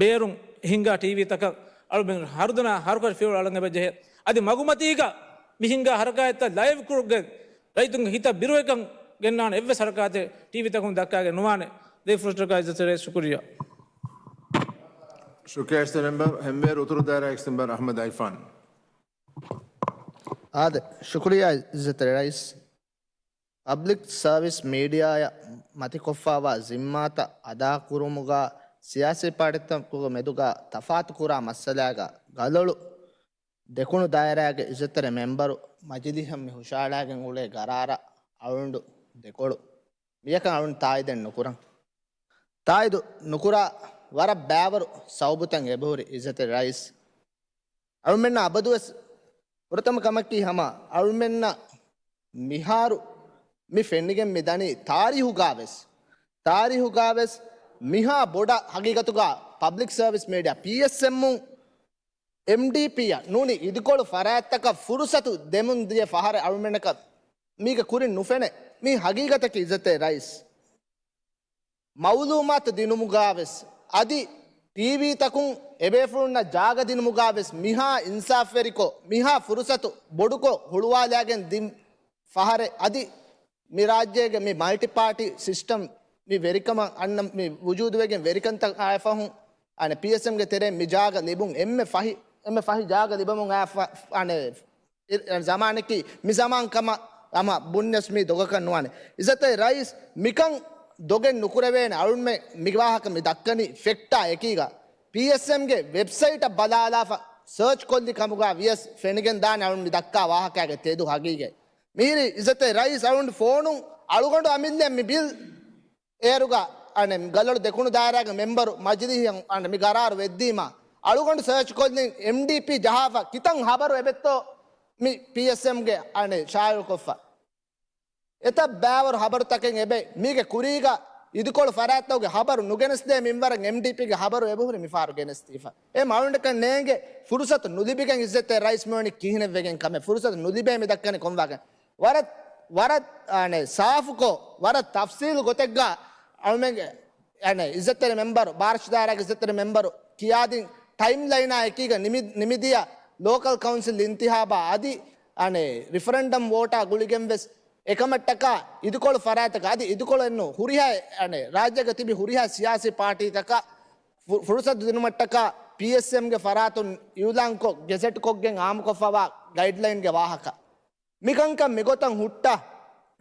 ބޭރުން ހިނގާ ޓީވީތަކަށް އަޅުމެން ހަރުދަނާ ހަރުކަށި ފިޔަވަޅު އަޅަން އެބަ ޖެހޭ. އަދި މަގުމަތީގަ މި ހިނގާ ހަރަކާތްތައް ލައިވް ކުރުގެ ރައްޔިތުންގެ ހިތަށް ބިރުވެކަން ގެންނާނެ އެއްވެސް ހަރަކާތެއް ޓީވީތަކުން ދައްކާގެން ނުވާނެ. ދެ ފުރަތަކާ އިއްޒަތްތެރޭ ޝުކުރިއްޔާ. ޝުކުރިއްޔާ އިސްތެން މެމްބަރ، ހެންވޭރު އުތުރު ދާއިރާ އިސްތެން މެމްބަރ އަޙްމަދު އައިފާން. އާދެ، ޝުކުރިއްޔާ އިއްޒަތްތެރި ރައީސް. ޕަބްލިކް ސަރވިސް މީޑިއާއަށް މަތިކޮށްފައިވާ ޒިންމާތައް އަދާކުރުމުގަ ސިޔާސީ ޕާޓީތަކުގެ މެދުގަ ތަފާތުކުރާ މައްސަލާގަ ގަލޮޅު ދެކުނު ދާއިރާގެ އިއްޒަތްތެރި މެމްބަރު މަޖިލީހަށް މި ހުށައަޅާގެން އުޅޭ ގަރާރަށް އަޅުގަނޑު ދެކޮޅު މިޔަކަށް އަޅުން ތާއީދެއް ނުކުރަން. ތާއީދު ނުކުރާ ވަރަށް ބައިވަރު ސަބަބުތައް އެބަހުރި އިއްޒަތްތެރި ރައީސް. އަޅުމެންނަށް އަބަދުވެސް ފުރަތަމަ ކަމަކީ ހަމަ އަޅުމެންނަށް މިހާރު މި ފެނިގެން މި ދަނީ ތާރީހުގާވެސް، ތާރީހުގާވެސް މިހާ ބޮޑަށް ހަގީގަތުގަ ޕަބްލިކް ސަރވިސް މީޑިއާ، ޕީއެސްއެމުން އެމްޑީޕީއަށް ނޫނީ އިދިކޮޅު ފަރާތްތަކަށް ފުރުސަތު ދެމުން ދިޔަ ފަހަރެއް އަޅުމެންނަކަށް މީގެ ކުރިން ނުފެނޭ. މީ ހަގީގަތަކީ އިއްޒަތްތެރި ރައީސް. މައުލޫމާތު ދިނުމުގާވެސް އަދި ޓީވީތަކުން އެބޭފުޅުންނަށް ޖާގަ ދިނުމުގާވެސް މިހާ އިންސާފްވެރިކޮށް، މިހާ ފުރުސަތު ބޮޑުކޮށް ހުޅުވާލާގެން ދިން ފަހަރެއް އަދި މި ރާއްޖޭގެ މި މަލްޓި ޕާޓީ ސިސްޓަމް މި ވެރިކަމަށް އަންނަ މި ވުޖޫދުވެގެން ވެރިކަންތައް އާފަހުން އަނެ ޕީއެސްއެމްގެ ތެރެއިން މި ޖާގަ ލިބުން އެންމެ ފަހި، އެންމެ ފަހި ޖާގަ ލިބަމުން އާފަ، އަނެ ޒަމާނަކީ މި ޒަމާން ކަމަށް ހަމަ ބުންޏަސް މީ ދޮގަކަށް ނުވާނެ. އިއްޒަތްތެރި ރައީސް މިކަން ދޮގެއް ނުކުރެވޭނެ. އަޅުންމެ މި ވާހަކަ މި ދައްކަނީ ފެކްޓާ އެކީގަ. ޕީއެސްއެމްގެ ވެބްސައިޓަށް ބަލާލާފަ ސަރޗް ކޮށްލި ކަމުގަ ވިޔަސް ފެނިގެން ދާނެ އަޅުން މި ދައްކާ ވާހަކައިގެ ތެދު ހަގީގަތް. މިހިރީ އިއްޒަތްތެރި ރައީސް އަޅުން ފޯނުން އަޅުގަނޑު އަމިއްލަ މި ބިލް އޭރުގަ އަނެ ގަލޮޅު ދެކުނު ދާއިރާގެ މެމްބަރު މަޖިލީހަށް އަނެ މި ގަރާރު ވެއްދީމަ އަޅުގަނޑު ސަރޗް ކޮށްލިން އެމްޑީޕީ ޖަހާފަ ކިތަން ހަބަރު އެބެއްތޯ މި ޕީއެސްއެމްގެ އަނެ ޝާއިޢުކޮށްފަ. އެތައް ބައިވަރު ހަބަރުތަކެއް އެބަ މީގެ ކުރީގަ އިދިކޮޅު ފަރާތްތަކުގެ ހަބަރު ނުގެނެސްދޭ މިންވަރަށް އެމްޑީޕީގެ ހަބަރު އެބަހުރި މިފަހަރު ގެނެސްދީފަ. އެ މައުންޑަކަށް ނޭނގެ ފުރުސަތު ނުލިބިގެން އިއްޒަތްތެރި ރައީސް މިވަނީ ކިހިނެއްވެގެން ކަމެއް. ފުރުސަތު ނުލިބޭ މި ދައްކަނީ ކޮންވާގެން. ވަރަށް، ވަރަށް، އަނެ، ސާފުކޮށް، ވަރަށް ތަފްސީލު ގޮތެއްގަ އަޅުމެންގެ، އަނެ، އިއްޒަތްތެރި މެމްބަރު، ބާރަށުދާރާގެ އިއްޒަތްތެރި މެމްބަރު ކިޔާދިން ޓައިމްލައިނާ އެކީގަ ނިމި-، ނިމިދިޔަ ލޯކަލް ކައުންސިލް އިންތިހާބާ އަދި، އަނެ، ރިފަރެންޑަމް ވޯޓާ ގުޅިގެން ވެސް އެކަމަށްޓަކާ އިދިކޮޅު ފަރާތަކަށް އަދި އިދިކޮޅެއްނު ހުރިހާ، އަނެ، ރާއްޖޭގަ ތިބި ހުރިހާ ސިޔާސީ ޕާޓީތަކަށް ފު-، ފުރުސަތު ދިނުމަށްޓަކާ ޕީއެސްއެމްގެ ފަރާތުން އިއުލާންކޮށް، ގެޒެޓްކޮށްގެން އާއްމުކޮށްފަވާ ގައިޑްލައިންގެ ވާހަކަ. މިކަންކަން މިގޮތަށް ހުއްޓާ،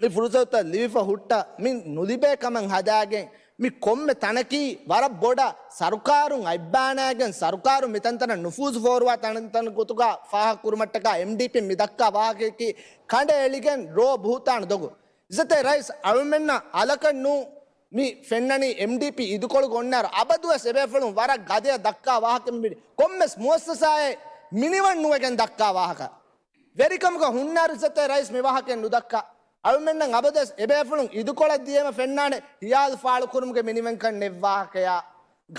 މި ފުރުސަތުތައް ލިބިފަ ހުއްޓާ، މި ނުލިބޭ ކަމަށް ހަދާގެން، މި ކޮންމެ ތަނަކީ ވަރަށް ބޮޑަށް ސަރުކާރުން އަތްބާނާގެން، ސަރުކާރުން މިތަންތަނަށް ނުފޫޒު ފޯރުވާ ތަންތަން ގޮތުގަ ފާހަގަކުރުމަށްޓަކާ އެމްޑީޕީން މި ދައްކާ ވާހަކަޔަކީ ކަނޑައެޅިގެން ރޯ ބުހުތާނު ދޮގު. އިއްޒަތްތެރި ރައީސް އަޅުމެންނަށް އަލަކަށް ނޫ މި ފެންނަނީ އެމްޑީޕީ އިދިކޮޅުގަ އޮންނާއިރު އަބަދުވެސް އެބޭފުޅުން ވަރަށް ގަދަޔަށް ދައްކާ ވާހަކަ މި ކޮންމެސް މުއައްސަސާއެއް މިނިވަން ނުވެގެން ދައްކާ ވާހަކަ. ވެރިކަމުގަ ހުންނާއިރު އިއްޒަތްތެރި ރައީސް މި ވާހަކައެއް ނުދައްކާ. އަޅުމެންނަށް އަބަދުވެސް އެބޭފުޅުން އިދިކޮޅަށް ދިޔައިމަ ފެންނާނެ ހިޔާލު ފާޅުކުރުމުގެ މިނިވަންކަން ނެތް ވާހަކަޔާ،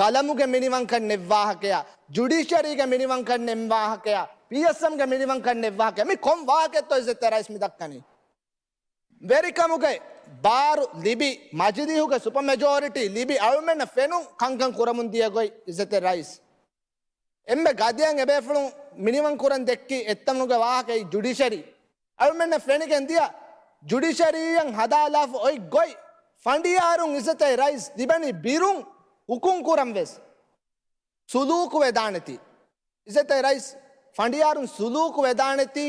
ގަލަމުގެ މިނިވަންކަން ނެތް ވާހަކަޔާ، ޖުޑިޝަރީގެ މިނިވަންކަން ނެތް ވާހަކަޔާ، ޕީއެސްއެމްގެ މިނިވަންކަން ނެތް ވާހަކަޔާ. މި ކޮން ވާހަކައެއްތޯ އިއްޒަތްތެރި ރައީސް މި ދައްކަނީ؟ ވެރިކަމުގެ ބާރު ލިބި، މަޖިލީހުގެ ސުޕަ މެޖޯރިޓީ ލިބި، އަޅުމެންނަށް ފެނުން ކަންކަން ކުރަމުން ދިޔަ ގޮތް އިއްޒަތްތެރި ރައީސް. އެންމެ ގަދަޔަށް އެބޭފުޅުން މިނިވަން ކުރަން ދެއްކި އެއްތަނުގެ ވާހަކައީ ޖުޑިޝަރީ. އަޅުމެންނަށް ފެނިގެން ދިޔަ ޖުޑިޝަރީއަށް ހަދާލާފަ އޮތް ގޮތް ފަނޑިޔާރުން އިއްޒަތްތެރި ރައީސް ލިބެނީ ބިރުން ހުކުމް ކުރަން ވެސް. ސުލޫކު ވެދާނެތީ. އިއްޒަތްތެރި ރައީސް ފަނޑިޔާރުން ސުލޫކު ވެދާނެތީ،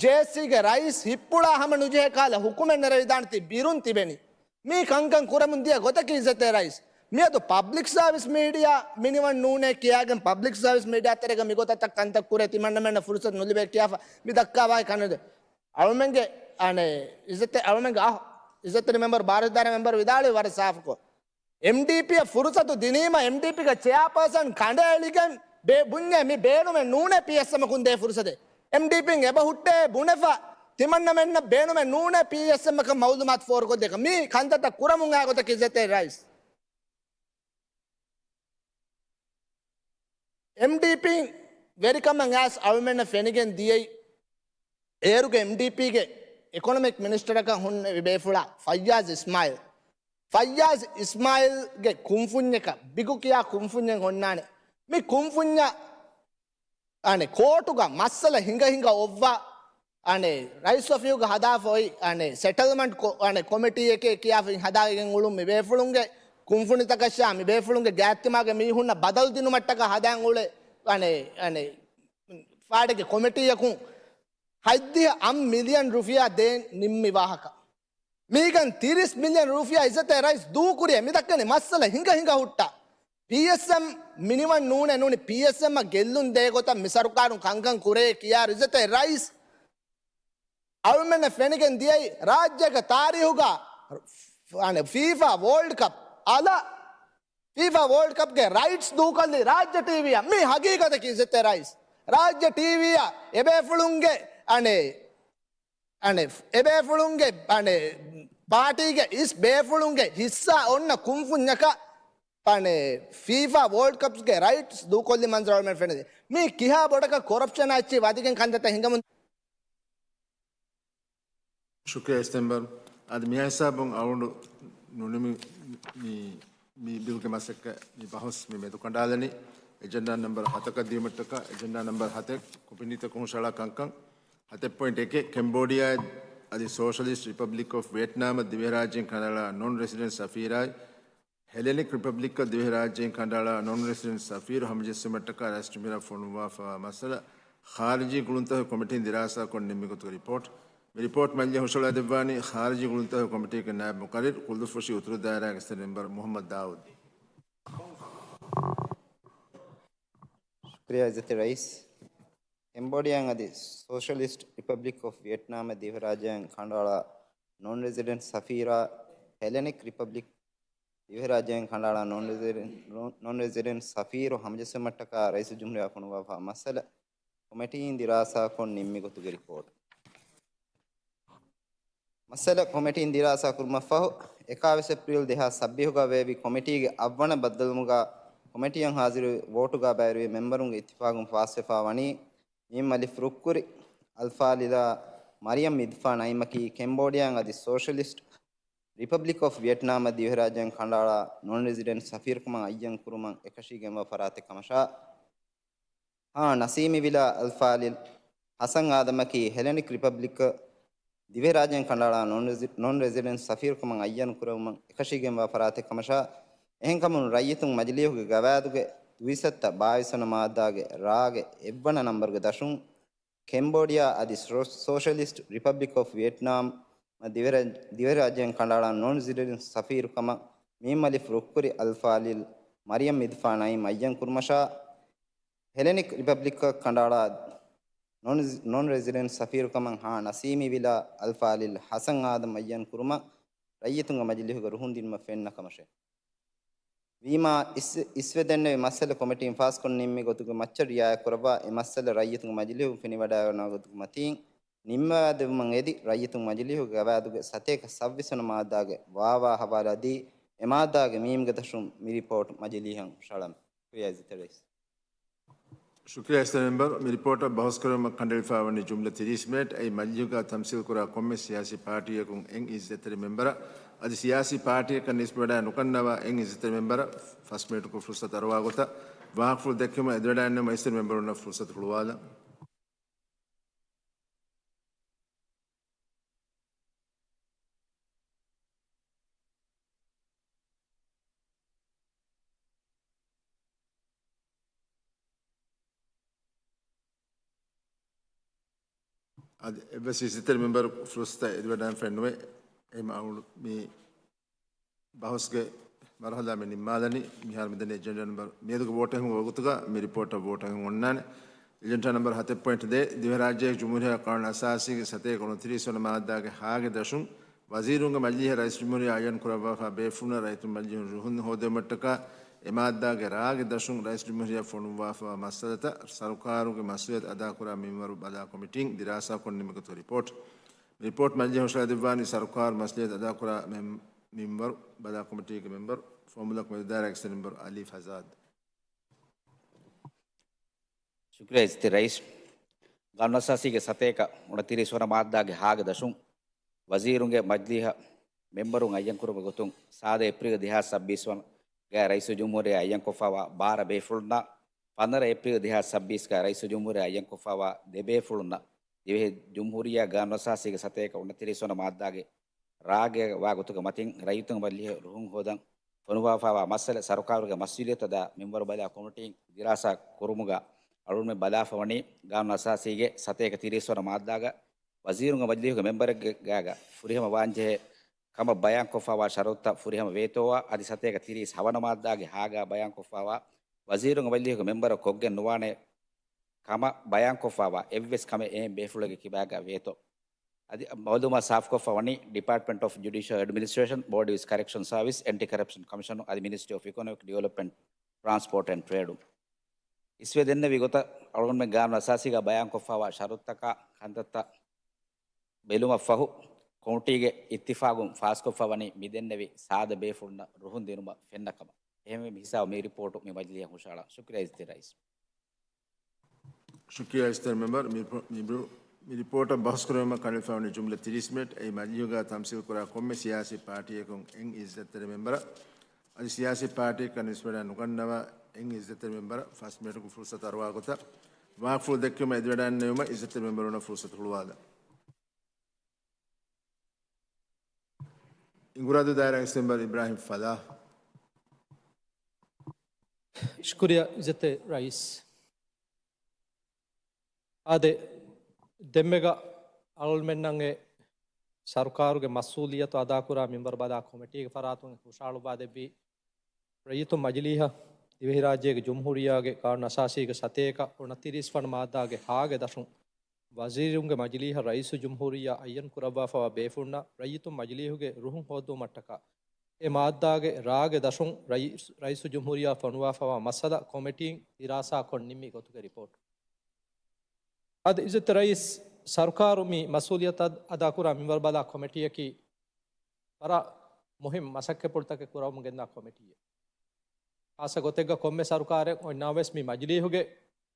ޖޭއެސްސީގެ ރައީސް ހިއްޕުޅާ ހަމަ ނުޖެހޭ ކަހަލަ ހުކުމެއް ނެރެވިދާނެތީ ބިރުން ތިބެނީ. މީ ކަންކަން ކުރަމުން ދިޔަ ގޮތަކީ އިއްޒަތްތެރި ރައީސް. މިއަދު ޕަބްލިކް ސާވިސް މީޑިއާ މިނިވަން ނޫނޭ ކިޔާގެން ޕަބްލިކް ސާވިސް މީޑިއާ ތެރޭގަ މިގޮތަށް ކަންތައް ކުރޭ ތިމަންނަމެންނަށް ފުރުސަތު ނުލިބޭ ކިޔާފަ މި ދައްކާ ވާހަކަ ކަންނެދެ. އަޅުމެންގެ އަނެ އިއްޒަތް އަޅުމެންގެ އަހް އިއްޒަތްތެރި މެމްބަރު ބާރަށުދާރާ މެމްބަރު ވިދާޅުވި ވަރަށް ސާފުކޮށް. އެމްޑީޕީއަށް ފުރުސަތު ދިނީމަ އެމްޑީޕީގެ ޗެއާޕާސަން ކަނޑައެޅިގެން ބޭ-، ބުންޏޭ މި ބޭނުމެއް ނޫނޭ ޕީއެސްއެމަކުން ދޭ ފުރުސަތެއް. އެމްޑީޕީން އެބަ ހުއްޓޭ ބުނެފަ ތިމަންނަމެންނަށް ބޭނުމެއް ނޫނޭ ޕީއެސްއެމަކަށް މައުލޫމާތު ފޯރުކޮށްދޭކަށް. މީ ކަންތައްތައް ކުރަމުން އާ ގޮތަކީ އިއްޒަތްތެރި ރައީސް. އެމްޑީޕީން ވެރިކަމަށް އައިސް އަޅުމެންނަށް ފެނިގެން ދިޔައީ، އޭރުގެ އެމްޑީޕީގެ އިކޮނޮމިކް މިނިސްޓަރަކަށް ހުންނެވި ބޭފުޅާ ފައްޔާޒް އިސްމާއިލް. ފައްޔާޒް އިސްމާއިލްގެ ކުންފުންޏަކަށް ބިގު ކިޔާ ކުންފުންޏެއް ހުންނާނެ. މި ކުންފުންޏަށް އަނެ ކޯޓުގަ މައްސަލަ ހިނގަ ހިނގަ އޮއްވާ، އަނެ ރައީސް އޮފީހުގަ ހަދާފަ އޮތް އަނެ ސެޓަލްމަންޓް ކޮ-، އަނެ ކޮމިޓީއެކޭ ކިޔާފަ ހަދާގެން އުޅުން މި ބޭފުޅުންގެ ކުންފުނިތަކަށާ މި ބޭފުޅުންގެ ގާތްތިމާގެ މީހުންނަށް ބަދަލު ދިނުމަށްޓަކާ ހަދާން އުޅޭ އަނެ، އަނެ ފާޑެއްގެ ކޮމިޓީއަކުން ހަތްދިހަ އަށް މިލިއަން ރުފިޔާ ދޭން ނިންމި ވާހަކަ. މީގަން ތިރީސް މިލިއަން ރުފިޔާ އިއްޒަތްތެރި ރައީސް ދޫކުރިއޭ މި ދައްކަނީ މައްސަލަ ހިނގަ ހިނގަ ހުއްޓާ. ޕީއެސްއެމް މިނިވަން ނޫނޭ ނޫނީ ޕީއެސްއެމްއަށް ގެއްލުން ދޭ ގޮތަށް މި ސަރުކާރުން ކަންކަން ކުރޭ ކިޔާ އިއްޒަތްތެރި ރައީސް އަޅުމެންނަށް ފެނިގެން ދިޔައީ ރާއްޖޭގެ ތާރީހުގަ އަނެ ފީފާ ވޯލްޑް ކަޕް އަލަށް ފީފާ ވޯލްޑް ކަޕްގެ ރައިޓްސް ދޫކޮށްލީ ރާއްޖެ ޓީވީއަށް. މީ ހަގީގަތަކީ އިއްޒަތްތެރި ރައީސް. ރާއްޖެ ޓީވީއަށް އެބޭފުޅުންގެ އަނެ އަނެ، އެބޭފުޅުންގެ، އަނެ، ޕާޓީގެ އިސް ބޭފުޅުންގެ ހިއްސާ އޮންނަ ކުންފުންޏަކަށް، އަނެ، ފީފާ ވޯލްޑް ކަޕްގެ ރައިޓްސް ދޫކޮށްލި މަންޒަރު އަޅުމެން ފެނެދެ. މީ ކިހާ ބޮޑަކަށް ކޮރަޕްޝަނާ އެއްޗެއް ވަދެގެން ކަންތައްތައް ހިނގަމުން. ޝުކްރިޔާ އިސް މެމްބަރު. އަދި މިހާ ހިސާބުން އަޅުގަނޑު ނުނިމި މި މި ބިލްގެ މަސައްކަތް މި ބަހުސް މި މެދުކަނޑާލަނީ. އެޖެންޑާ ނަމްބަރު ހަތަކަށް ދިޔުމަށްޓަކާ، އެޖެންޑާ ނަމްބަރު ހަތެއް ކޮމިޓީތަކުން ހުށަހަޅާ ކަންކަން. ހަތެއް ޕޮއިންޓް އެކެއް، ކެމްބޯޑިއާއާއި އަދި ސޯޝަލިސްޓް ރިޕަބްލިކް އޮފް ވިއެޓްނާމަށް ދިވެހިރާއްޖޭން ކަނޑައަޅާ ނޮން ރެސިޑެންޓް ސަފީރާއި، ހެލެނިކް ރިޕަބްލިކްއަށް ދިވެހިރާއްޖޭން ކަނޑައަޅާ ނޮން ރެސިޑެންޓް ސަފީރު ހަމަޖެއްސުމަށްޓަކާ ރައީސްޖުމްހޫރިއްޔާ ފޮނުއްވާފައިވާ މައްސަލަ ޚާރިޖީ ގުޅުންތަކުގެ ކޮމިޓީން ދިރާސާކޮށް ނިންމި ގޮތުގެ ރިޕޯޓް. މި ރިޕޯޓް މައްޗަށް ހުށަހަޅައިދެއްވާނީ ޚާރިޖީ ގުޅުންތަކުގެ ކޮމިޓީގެ ނާއިބު މުޤައްރިރު ކުޅުދުއްފުށި އުތުރު ދާއިރާގެ އިސްތަށި މެމްބަރު މުޙައްމަދު ދާއޫދު. ޝުކްރިޔާ އިއްޒަތްތެރި ރައީސް. ކެމްބޯޑިއާއިން އަދި ސޯޝަލިސްޓް ރިޕަބްލިކް އޮފް ވިއެޓްނާމަށް ދިވެހިރާއްޖޭން ކަނޑައަޅާ ނޮން ރެސިޑެންޓް ސަފީރާ، ހެލެނިކް ރިޕަބްލިކް ދިވެހިރާއްޖޭން ކަނޑައަޅާ ނޮން ރެސިޑެންޓް، ނޮން ރެސިޑެންޓް ސަފީރު ހަމަޖެއްސުމަށްޓަކާ ރައީސުލްޖުމްހޫރިއްޔާ ފޮނުއްވާފައިވާ މައްސަލަ ކޮމިޓީއިން ދިރާސާކޮށް ނިންމި ގޮތުގެ ރިޕޯޓް. މައްސަލަ ކޮމިޓީން ދިރާސާ ކުރުމަށްފަހު، އެކާވީސް އޭޕްރީލް ދެހާސް ސައްބީސްގަ ވެވި ކޮމިޓީގެ އަށްވަނަ ބައްދަލުވުމުގަ ކޮމިޓީއަށް ހާޒިރު ވޯޓުގަ ބައިވެރިވި މެމްބަރުންގެ އިއްތިފާގުން ފާސްވެފަ ވަނީ، މި މަލިފު ރުއްކުރި އަލްފާޟިލާ މަރިޔަމް މިދްފާ ނައީމަކީ ކެމްބޯޑިއާއިން އަދި ސޯޝަލިސްޓް ރިޕަބްލިކް އޮފް ވިއެޓްނާމަށް ދިވެހިރާއްޖޭން ކަނޑައަޅާ ނޮން ރެޒިޑެންޓް ސަފީރުކަމަށް އައްޔަން ކުރުމަށް އެކަށީގެންވާ ފަރާތެއް ކަމަށާ، ހާ ނަސީމިވިލާ އަލްފާޟިލް ހަސަން އާދަމަކީ ހެލެނިކް ރިޕަބްލިކް ދިވެހިރާއްޖޭން ކަނޑައަޅާ ނޮން ރެޒި-، ނޮން ރެޒިޑެންޓް ސަފީރުކަމަށް އައްޔަން ކުރެވުމަށް އެކަށީގެންވާ ފަރާތެއް ކަމަށާ، އެހެންކަމުން ރައްޔިތުން މަޖިލީހުގެ ގަވާއިދުގެ ދުވިސައްތަ ބާވީސް ވަނަ މާއްދާގެ ރާގެ އެއްވަނަ ނަންބަރުގެ ދަށުން، ކެމްބޯޑިއާ އަދި ސޯ-، ސޯޝަލިސްޓް ރިޕަބްލިކް އޮފް ވިއެޓްނާމް ދިވެރ-، ދިވެހިރާއްޖޭން ކަނޑައަޅާ ނޮން ރެޒިޑެންޓް ސަފީރުކަމަށް މި މަލިފު ރުއްކުރި އަލްފާޟިލް މަރިޔަމް މިދްފާ ނައީމް އައްޔަން ކުރުމަށާ، ހެލެނިކް ރިޕަބްލިކަށް ކަނޑައަޅާ ނޮން، ނޮން ރެޒިޑެންޓް ސަފީރުކަމަށް ހާ ނަސީމިވިލާ އަލްފާޟިލް ހަސަން އާދަމް އައްޔަން ކުރުމަށް ރައްޔިތުންގެ މަޖިލީހުގެ ރުހުން ދިނުމަށް ފެންނަ ކަމަށެވެ. ވީމާ އިސް-، އިސްވެ ދެންނެވި މައްސަލަ ކޮމިޓީން ފާސްކޮށް ނިންމި ގޮތުގެ މައްޗަށް ރިއާޔަތް ކުރައްވާ، އެ މައްސަލަ ރައްޔިތުންގެ މަޖިލީހުން ފެނިވަޑައިގަންނަވާ ގޮތުގެ މަތީން ނިންމަވާދެވުމަށް އެދި، ރައްޔިތުން މަޖިލީހުގެ ގަވާއިދުގެ ސަތޭކަ ސައްބީސް ވަނަ މާއްދާގެ ވާވާ ހަވާލު އަދި އެ މާއްދާގެ މީމްގެ ދަށުން މި ރިޕޯޓް މަޖިލީހަށް ހުށަހަޅަން. ޝުކުރިއްޔާ އިއްޒަތްތެރި ރައީސް. ޝުކުރިއްޔާ އިއްޒަތްތެރި މެމްބަރު. މި ރިޕޯޓަށް ބަހުސް ކުރުމަށް ކަނޑައެޅިފައިވަނީ ޖުމްލަ ތިރީސް މިނެޓް. އެއީ މަޖިލީހުގަ ތަމްސީލް ކުރާ ކޮންމެ ސިޔާސީ ޕާޓީއަކުން އެއް އިއްޒަތްތެރި މެމްބަރަށް އަދި ސިޔާސީ ޕާޓީއަކަށް ނިސްބަތްވެވަޑައި ނުގަންނަވާ އެއް އިއްޒަތްތެރި މެމްބަރަށް ފަސް މިނެޓުކޮށް ފުރުސަތު އަރުވާ ގޮތަށް ވާހަކަފުޅު ދެއްކުމަށް އެދިވަޑައިގަންނަވަން އިއްޒަތްތެރި މެމްބަރުންނަށް ފުރުސަތު ހުޅުވާލަން. އަދި އެއްވެސް އިއްޒަތްތެރި މެމްބަރު ފުރުސަތަށް އެދިވަޑައިގެންފައެއް ނުވޭ. އެހެން އަޅުގަނޑު މި ބަހުސްގެ މަރުހަލާ މި ނިންމާލަނީ. މިހާރު މިދަނީ އެޖެންޑާ ނަމްބަރު މިއަދުގެ ވޯޓެއް ހިނގުމުގެ ވަގުތުގަ މި ރިޕޯޓަށް ވޯޓެއް ހިނގުން އޮންނާނެ. އެޖެންޑާ ނަމްބަރު ހަތެއް ޕޮއިންޓް ދޭއް، ދިވެހިރާއްޖޭގެ ޖުމްހޫރިއްޔާ ޤާނޫނު އަސާސީގެ ސަތޭކަ އުނަތިރީސް ވަނަ މާއްދާގެ ހާގެ ދަށުން ވަޒީރުންގެ މަޖިލީހަށް ރައީސް ޖުމްހޫރިއްޔާ އައްޔަން ކުރައްވާފަ ބޭފުޅުންނަށް ރައްޔިތުން މަޖިލީހުން ރުހުން ހޯދުމަށްޓަކާ އެ މާއްދާގެ ރާގެ ދަށުން ރައީސް ޖުމްހޫރިއްޔާ ފޮނުއްވާފައިވާ މައްސަލަތައް ސަރުކާރުގެ މަސްއޫލިއްޔަތު އަދާކުރާ މިންވަރު ބަލާ ކޮމިޓީން ދިރާސާކޮށް ނިންމި ގޮތުގެ ރިޕޯޓް. މި ރިޕޯޓް މަޖިލީހަށް ހުށަހަޅައިދެއްވާނީ ސަރުކާރު މަސްއޫލިއްޔަތު އަދާކުރާ މެން-، މިންވަރު ބަލާ ކޮމިޓީގެ މެމްބަރު ފޯމުލަކު މެދު ދާއިރާގެ އެކްސް މެމްބަރު އަލީ ފަޒާދް. ޝުކުރިއްޔާ އިއްޒަތްތެރި ރައީސް. ގާނޫނު އަސާސީގެ ސަތޭކަ އުނަތިރީސް ވަނަ މާއްދާގެ ހާގެ ދަށުން ވަޒީރުންގެ މަޖިލީހަށް މެމްބަރުން އައްޔަންކުރުމުގެ ގޮތުން ސާދަ އޭޕްރީލް ދެހާސް ސައްބީސް ވަނަ ގައި ރައީސުލްޖުމްހޫރިއްޔާ އައްޔަންކޮށްފައިވާ ބާރަ ބޭފުޅުންނާ ފަނަރަ އޭޕްރީލް ދެހާސް ސައްބީސް ގައި ރައީސުލްޖުމްހޫރިއްޔާ އައްޔަންކޮށްފައިވާ ދެ ބޭފުޅުންނަށް ދިވެހި ޖުމްހޫރިއްޔާ ގާނޫނު އަސާސީގެ ސަތޭކަ އުނަތިރީސް ވަނަ މާއްދާގެ ރާގެއް ވާ ގޮތުގެ މަތިން ރައްޔިތުންގެ މަޖިލީހަށް ރުހުން ހޯދަން ފޮނުވާފައިވާ މައްސަލަ ސަރުކާރުގެ މަސްއޫލިއްޔަތު އަދާ މިންވަރު ބަލާ ކޮމިޓީން ދިރާސާ ކުރުމުގަ އަޅުގަނޑުމެން ބަލާފަ ވަނީ ގާނޫނު އަސާސީގެ ސަތޭކަ ތިރީސް ވަނަ މާއްދާގަ ވަޒީރުންގެ މަޖިލީހުގެ މެމްބަރެއްގެ ގާގަ ފުރިހަމަ ވާންޖެހޭ ކަމަށް ބަޔާންކޮށްފައިވާ ޝަރުތުތައް ފުރިހަމަ ވޭތޯއާ އަދި ސަތޭކަ ތިރީސް ހަވަނަ މާއްދާގެ ހާގަ ބަޔާންކޮށްފައިވާ ވަޒީރުންގެ މަޖިލީހުގެ މެމްބަރަށް ކޮށްގެން ނުވާނެ ކަމަށް ބަޔާންކޮށްފައިވާ އެއްވެސް ކަމެއް އެހެން ބޭފުޅެއްގެ ކިބާގަ ވޭތޯ. އަދި މައުލޫމާތު ސާފުކޮށްފަ ވަނީ ޑިޕާޓްމަންޓް އޮފް ޖުޑިޝަލް އެޑްމިނިސްޓްރޭޝަން، ބޯޑަރ ވިއުޒް ކަރެކްޝަން ސާވިސް، އެންޓި ކަރަޕްޝަން ކޮމިޝަނު އަދި މިނިސްޓްރީ އޮފް އިކޮނޮމިކް ޑިވެލޮޕްމަންޓް، ޓްރާންސްޕޯޓް އެންޑް ޓްރޭޑުން. އިސްވެ ދެންނެވި ގޮތަށް އަޅުގަނޑުމެން ގާނޫނު އަސާސީގަ ބަޔާންކޮށްފައިވާ ޝަރުތުތަކާ ކަންތައްތައް ބެލުމަށްފަހު، ކޮމިޓީގެ އިއްތިފާގުން ފާސްކޮށްފަ ވަނީ މިދެންނެވި ސާދަ ބޭފުޅުންނަށް ރުހުން ދިނުމަށް ފެންނަ ކަމަށް. އެހެންވެ މި ހިސާބު މި ރިޕޯޓު މި މަޖިލީހަށް ހުށަހަޅާ. ޝުކުރިއްޔާ އިއްޒަތްތެރި ރައީސް. ޝުކުރިއްޔާ އިއްޒަތްތެރި މެމްބަރު. މި ރިޕޯ-، މި ރިޕޯ-، މި ރިޕޯޓަށް ބަހުސް ކުރުމަށް ކަނޑައެޅިފައިވަނީ ޖުމްލަ ތިރީސް މިނެޓް. އެއީ މަޖިލީހުގަ ތަމްސީލް ކުރާ ކޮންމެ ސިޔާސީ ޕާޓީއަކުން އެއް އިއްޒަތްތެރި މެމްބަރަށް އަދި ސިޔާސީ ޕާޓީއަކަށް ނިސްބަތް ނުގަންނަވާ އެއް އިއްޒަތްތެރި މެމްބަރަށް ފަސް މިނެޓުގެ ފުރުސަތު އަރުވާ ގޮތަށް ވާހަކަފުޅު ދެއްކުމަށް އެދިވަޑައިގަންނެވުމަށް އިއްޒަތްތެރި މެމްބަރުންނަށް ފުރުސަތު ހުޅުވާލަން. އިނގުރާދޫ ދާއިރާގެ އެކްސް މެމްބަރު އިބްރާހިމް ފަލާހް. ޝުކުރިއްޔާ އިއްޒަތްތެރި ރައީސް. އާދެ، ދެންމެގަ އަޅުގަނޑުމެންނަށް އެ ސަރުކާރުގެ މަސްއޫލިއްޔަތު އަދާކުރާ މިންވަރު ބަލާ ކޮމިޓީގެ ފަރާތުން ހުށަހަޅުއްވާ ދެއްވި ރައްޔިތުން މަޖިލީހަށް ދިވެހިރާއްޖޭގެ ޖުމްހޫރިއްޔާގެ ގާނޫނު އަސާސީގެ ސަތޭކަ އުނަތިރީސް ވަނަ މާއްދާގެ ހާގެ ދަށުން ވަޒީރުންގެ މަޖިލީހަށް ރައީސުލްޖުމްހޫރިއްޔާ އައްޔަން ކުރައްވާފައިވާ ބޭފުޅުންނަށް ރައްޔިތުން މަޖިލީހުގެ ރުހުން ހޯދުމަށްޓަކާ އެ މާއްދާގެ ރާގެ ދަށުން ރައީސް، ރައީސުލްޖުމްހޫރިއްޔާ ފޮނުވާފައިވާ މައްސަލަ ކޮމިޓީން ދިރާސާކޮށް ނިންމި ގޮތުގެ ރިޕޯޓް. އާދެ، އިއްޒަތްތެރި ރައީސް، ސަރުކާރު މި މަސްއޫލިއްޔަތު އަދް-، އަދާކުރާ މިންވަރު ބަލާ ކޮމިޓީއަކީ ވަރަށް މުހިންމު މަސައްކަތްޕުޅުތަކެއް ކުރަމުން ގެންދާ ކޮމިޓީއެއް. ޚާއްޞަ ގޮތެއްގަ ކޮންމެ ސަރުކާރެއް އޮތްނަމަވެސް މި މަޖިލީހުގެ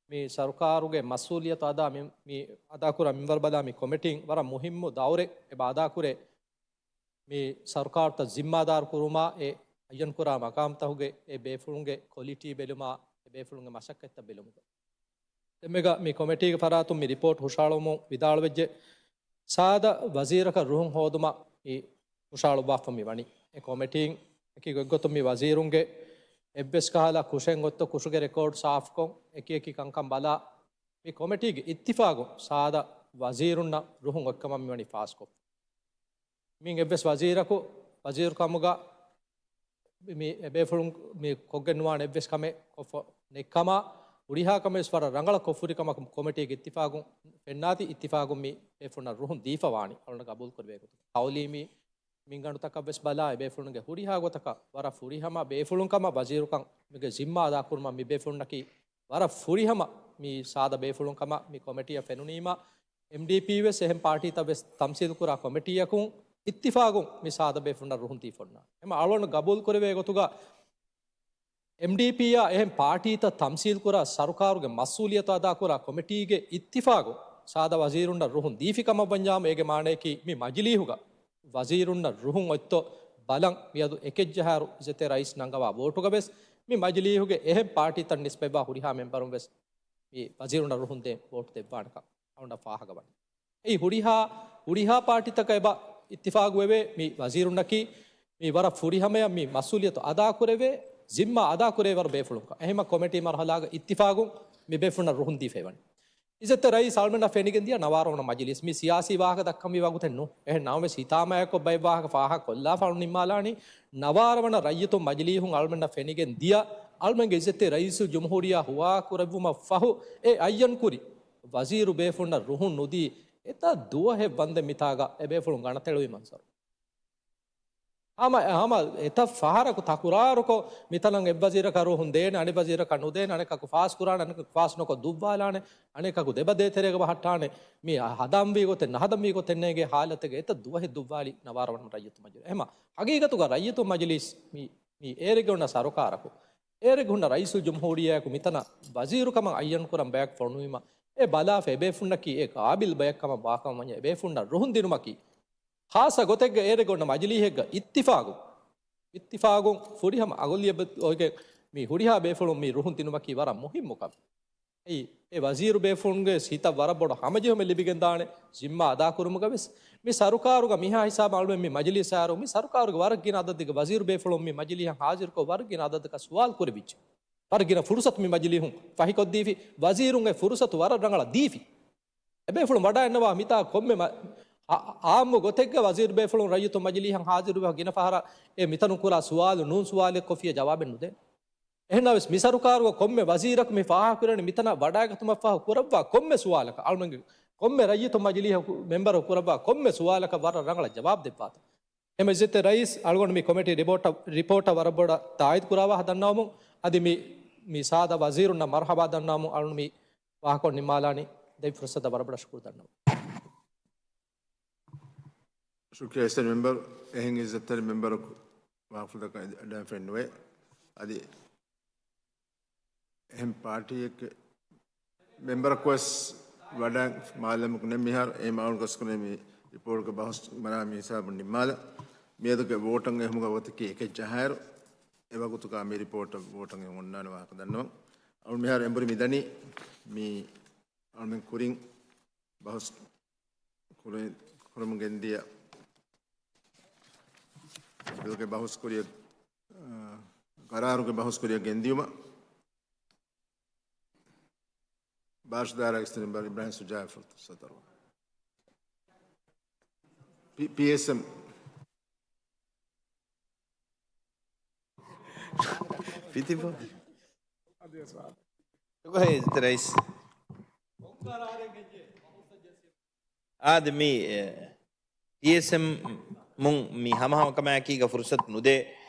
މި ސަރުކާރުގެ މަސްއޫލިއްޔަތު އަދާ މި، މި އަދާކުރާ މިންވަރު ބަލާ މި ކޮމިޓީން ވަރަށް މުހިންމު ދައުރެއް އެބަ އަދާކުރޭ. މި ސަރުކާރުތައް ޒިންމާދާރު ކުރުމާ، އެ އައްޔަންކުރާ މަގާމްތަކުގެ އެ ބޭފުޅުންގެ ކޮލިޓީ ބެލުމާ، އެ ބޭފުޅުންގެ މަސައްކަތްތައް ބެލުމުގަ. ދެންމެގަ މި ކޮމިޓީގެ ފަރާތުން މި ރިޕޯޓް ހުށަހަޅުމުން ވިދާޅުވެއްޖެ، ސާދަ ވަޒީރަކަށް ރުހުން ހޯދުމަށް މި ހުށަހަޅުއްވާފަ މި ވަނީ. އެ ކޮމިޓީން އެކި ގޮތްގޮތުން މި ވަޒީރުންގެ އެއްވެސް ކަހަލަ ކުށެއް އޮތްތޯ ކުށުގެ ރެކޯޑް ސާފުކޮށް، އެކި އެކި ކަންކަން ބަލާ، މި ކޮމިޓީގެ އިއްތިފާގުން ސާދަ ވަޒީރުންނަށް ރުހުން އޮތްކަމަށް މިވަނީ ފާސްކޮށްފަ. މި އެއްވެސް ވަޒީރަކު ވަޒީރު ކަމުގަ މި އެބޭފުޅުން މި ކޮށްގެން ނުވާނެ އެއްވެސް ކަމެއް ކޮށްފަ ނެތްކަމާ، ހުރިހާ ކަމެއް ވެސް ވަރަށް ރަނގަޅަށް ކޮށްފަ ހުރި ކަމަކު ކޮމިޓީގެ އިއްތިފާގުން ފެންނާތީ، އިއްތިފާގުން މި ބޭފުޅުންނަށް ރުހުން ދީފަ ވާނީ އަޅުގަނޑު ގަބޫލު ކުރެވޭ ގޮތުން. ތައުލީމީ މިންގަނޑުތަކަށް ވެސް ބަލާ، އެބޭފުޅުންގެ ހުރިހާ ގޮތަކަށް ވަރަށް ފުރިހަމަ ބޭފުޅުން ކަމަށް ވަޒީރުކަމުގެ ޒިންމާ އަދާ ކުރުމަށް މި ބޭފުޅުންނަކީ ވަރަށް ފުރިހަމަ މި ސާދަ ބޭފުޅުން ކަމަށް މި ކޮމިޓީއަށް ފެނުނީމަ، އެމްޑީޕީ ވެސް އެހެން ޕާޓީތައް ވެސް ތަމްސީލު ކުރާ ކޮމިޓީއަކުން އިއްތިފާގުން މި ސާދަ ބޭފުޅުންނަށް ރުހުން ދީފަ އޮންނާނެ. އެމަ އަޅުގަނޑު ގަބޫލު ކުރެވޭ ގޮތުގަ، އެމްޑީޕީއާ އެހެން ޕާޓީތައް ތަމްސީލް ކުރާ ސަރުކާރުގެ މަސްއޫލިއްޔަތު އަދާކުރާ ކޮމިޓީގެ އިއްތިފާގުން ސާދަ ވަޒީރުންނަށް ރުހުން ދީފި ކަމަށް ވަންޏާމު، އޭގެ މާނަޔަކީ މި މަޖިލީހުގަ ވަޒީރުންނަށް ރުހުން އޮތްތޯ ބަލަން މިއަދު އެކެއްޖަހާއިރު އިއްޒަތްތެރި ރައީސް ނަންގަވާ ވޯޓުގަ ވެސް މި މަޖިލީހުގެ އެހެން ޕާޓީތައް ނިސްބަތްވާ ހުރިހާ މެމްބަރުން ވެސް މި ވަޒީރުންނަށް ރުހުން ދޭން ވޯޓު ދެއްވާނެކަން އަޅުގަނޑަށް ފާހަގަވަނީ. އެއީ ހުރިހާ، ހުރިހާ ޕާޓީތަކަށް އެބަ އިއްތިފާގު ވެވޭ މި ވަޒީރުންނަކީ މި ވަރަށް ފުރިހަމަޔަށް މި މަސްއޫލިއްޔަތު އަދާކުރެވޭ، ޒިންމާ އަދާކުރެވޭ ވަރު ބޭފުޅުންކަން. އެހެމަ ކޮމިޓީ މަރުހަލާގަ އިއްތިފާގުން މި ބޭފުޅުންނަށް ރުހުން ދީފައިވަނީ. އިއްޒަތްތެރި ރައީސް އަޅުމެންނަށް ފެނިގެން ދިޔަ ނަވާރަ ވަނަ މަޖިލީސް މި ސިޔާސީ ވާހަކަ ދައްކަންވީ ވަގުތެއް ނޫން. އެހެން ނަމަވެސް ހިތާމަޔާއެއްކޮށް ބައެއް ވާހަކަ ފާހަގަ ކޮށްލާފަ އަޅު ނިންމާލާނީ. ނަވާރަ ވަނަ ރައްޔިތުން މަޖިލީހުން އަޅުމެންނަށް ފެނިގެން ދިޔަ އަޅުމެންގެ އިއްޒަތްތެރި ރައީސުލްޖުމްހޫރިއްޔާ ހުވާ ކުރެއްވުމަށް ފަހު އެ އައްޔަން ކުރި ވަޒީރު ބޭފުޅުންނަށް ރުހުން ނުދީ އެތާ ދުވަހެއް ވަންދެން މިތާގަ އެބޭފުޅުން ގަނަތެޅުވި މަންޒަރު. ހަމަ، ހަމަ އެތައް ފަހަރަކު ތަކުރާރުކޮށް، މިތަނަށް އެއްވަޒީރަކަށް ރުހުން ދޭނެ، އަނެއްވަޒީރަކަށް ނުދޭނެ، އަނެއްކަކު ފާސް ކުރާނެ، އަނެއްކަކު ފާސް ނުކޮށް ދުއްވާލާނެ، އަނެއްކަކު ދެބަ ދޭތެރޭގަ ބަހައްޓާނެ، މި ހަދަންވީ ގޮތެއް، ނަހަދަންވީ ގޮތެއް ނޭނގޭ ހާލަތެއްގަ އެތައް ދުވަހެއް ދުއްވާލި ނަވާރަ ވަނަ ރައްޔިތު މަޖިލީހުން. އެހެމަ ހަގީގަތުގަ ރައްޔިތު މަޖިލީސް މި، މި އޭރެގެ ހުންނަ ސަރުކާރަކު، އޭރެގެ ހުންނަ ރައީސުލްޖުމްހޫރިއްޔާއެކު މިތަނަށް ވަޒީރުކަމަށް އައްޔަން ކުރަން ބަޔަކު ފޮނުވީމަ، އެ ބަލާފަ އެބޭފުންނަކީ އެ ގާބިލް ބަޔެއްކަމަށް ވާކަމަށް ވަންޏާ އެބޭފުންނަށް ރުހުން ދިނުމަކީ، ޚާއްޞަ ގޮތެއްގަ އޭރެގެ އޮންނަ މަޖިލީހެއްގަ އިއްތިފާގު، އިއްތިފާގުން ފުރިހަމަ އަގުލިޔަބަތު އޮތްގެން މި ހުރިހާ ބޭފުޅުން މި ރުހުން ދިނުމަކީ ވަރަށް މުހިއްމު ކަމެއް. އެއީ، އެ ވަޒީރު ބޭފުޅުންގެ ހިތަށް ވަރަށް ބޮޑު ހަމަޖެހުމެއް ލިބިގެންދާނެ ޒިންމާ އަދާކުރުމުގަ ވެސް. މި ސަރުކާރުގަ މިހާ ހިސާބަށް އަޅުމެން މި މަޖިލީސް އައިއިރު، މި ސަރުކާރުގެ ވަރަށް ގިނަ އަދަދެއްގެ ވަޒީރު ބޭފުޅުން މި މަޖިލީހަށް ހާޒިރުކޮށް ވަރަށް ގިނަ އަދަދަކަށް ސުވާލު ކުރެވިއްޖެ. ވަރަށް ގިނަ ފުރުސަތު މި މަޖިލީހުން ފަހިކޮށްދީފި، ވަޒީރުން އެ ފުރުސަތު ވަރަށް ރަނގަޅަށް ދީފި. އެބޭފުޅުން ވަޑައިގަންނަވާ މިތާ ކޮންމެ މަ-، އާ-، އާއްމު ގޮތެއްގަ ވަޒީރު ބޭފުޅުން ރައްޔިތު މަޖިލީހަށް ހާޒިރުވެ ގިނަ ފަހަރަށް އެ މިތަނުން ކުރާ ސުވާލު ނޫން ސުވާލެއް ކޮށްފިއްޔާ ޖަވާބެއް ނުދޭނެ. އެހެންނަމަވެސް މި ސަރުކާރުގަ ކޮންމެ ވަޒީރަކު މި ފާހަގަކުރަނީ މިތަނަށް ވަޑައިގަތުމަށްފަހު ކުރައްވާ ކޮންމެ ސުވާލަކަށް، އަޅުމެންގެ ކޮންމެ ރައްޔިތު މަޖިލީހަކު މެމްބަރަކު ކުރައްވާ ކޮންމެ ސުވާލަކަށް ވަރަށް ރަނގަޅަށް ޖަވާބު ދެއްވާތޯ. އެހެން އިއްޒަތްތެރި ރައީސް އަޅުގަނޑު މި ކޮމިޓީ ރިޕޯޓަށް، ރިޕޯޓަށް ވަރަށް ބޮޑަށް ތާއީދު ކުރާ ވާހަކަ ދަންނަވަމުން އަދި މި، މި ސާދަ ވަޒީރުންނަށް މަރުޙަބާ ދަންނަވަމުން އަޅުގަނޑު މި ވާހަކަ ނިންމާލާނީ. ދެން ފުރުސަތަށް ވަރަށް ބޮޑަށް ޝުކުރު ދަންނަވަން. ޝުކްރިޔާ އިއްޒަތްތެރި މެމްބަރު. އެހެން އިއްޒަތްތެރި މެމްބަރަކު ވާހަކަފުޅުތަކަށް އަޑުއެހިފައެއް ނުވޭ. އަދި އެހެން ޕާޓީއެއްގެ މެމްބަރަކުވެސް ވަޑައިގެން މާލަމަކު ނެތް މިހާރު. އެހެން އަޅުގަނޑު ގަސްކުރެން މި ރިޕޯޓްގެ ބަހުސް މަރާ މި ހިސާބުން ނިންމާލަ. މިއަދުގެ ވޯޓަށް އެހުމުގެ ވަގުތަކީ އެކެއް ޖަހާއިރު، އެ ވަގުތުގަ މި ރިޕޯޓަށް ވޯޓަށް އެހުން އޮންނާނެ ވާހަކަ ދަންނަވަން. އަޅު މިހާރު އެނބުރި މިދަނީ މި އަޅުމެން ކުރިން ބަހުސް ކުރި-، ކުރަމުން ގެންދިޔަ ބިލްގެ ބަހުސް ކުރިއަށް، އާ، ގަރާރުގެ ބަހުސް ކުރިއަށް ގެންދިޔުމަށް ބާޝުދާރާ އިސްތިރިން ބަރި އިބްރާހިމް ސުޖާ ފުރުސަތު ދަރުވަން. ޕީ-، ޕީއެސްއެމް. ފިތިފަ. ރައީސް. އާދެ މި، އެ، ޕީއެސްއެމް މުން މި ހަމަހަމަކަމާއެކީގަ ފުރުސަތު ނުދޭ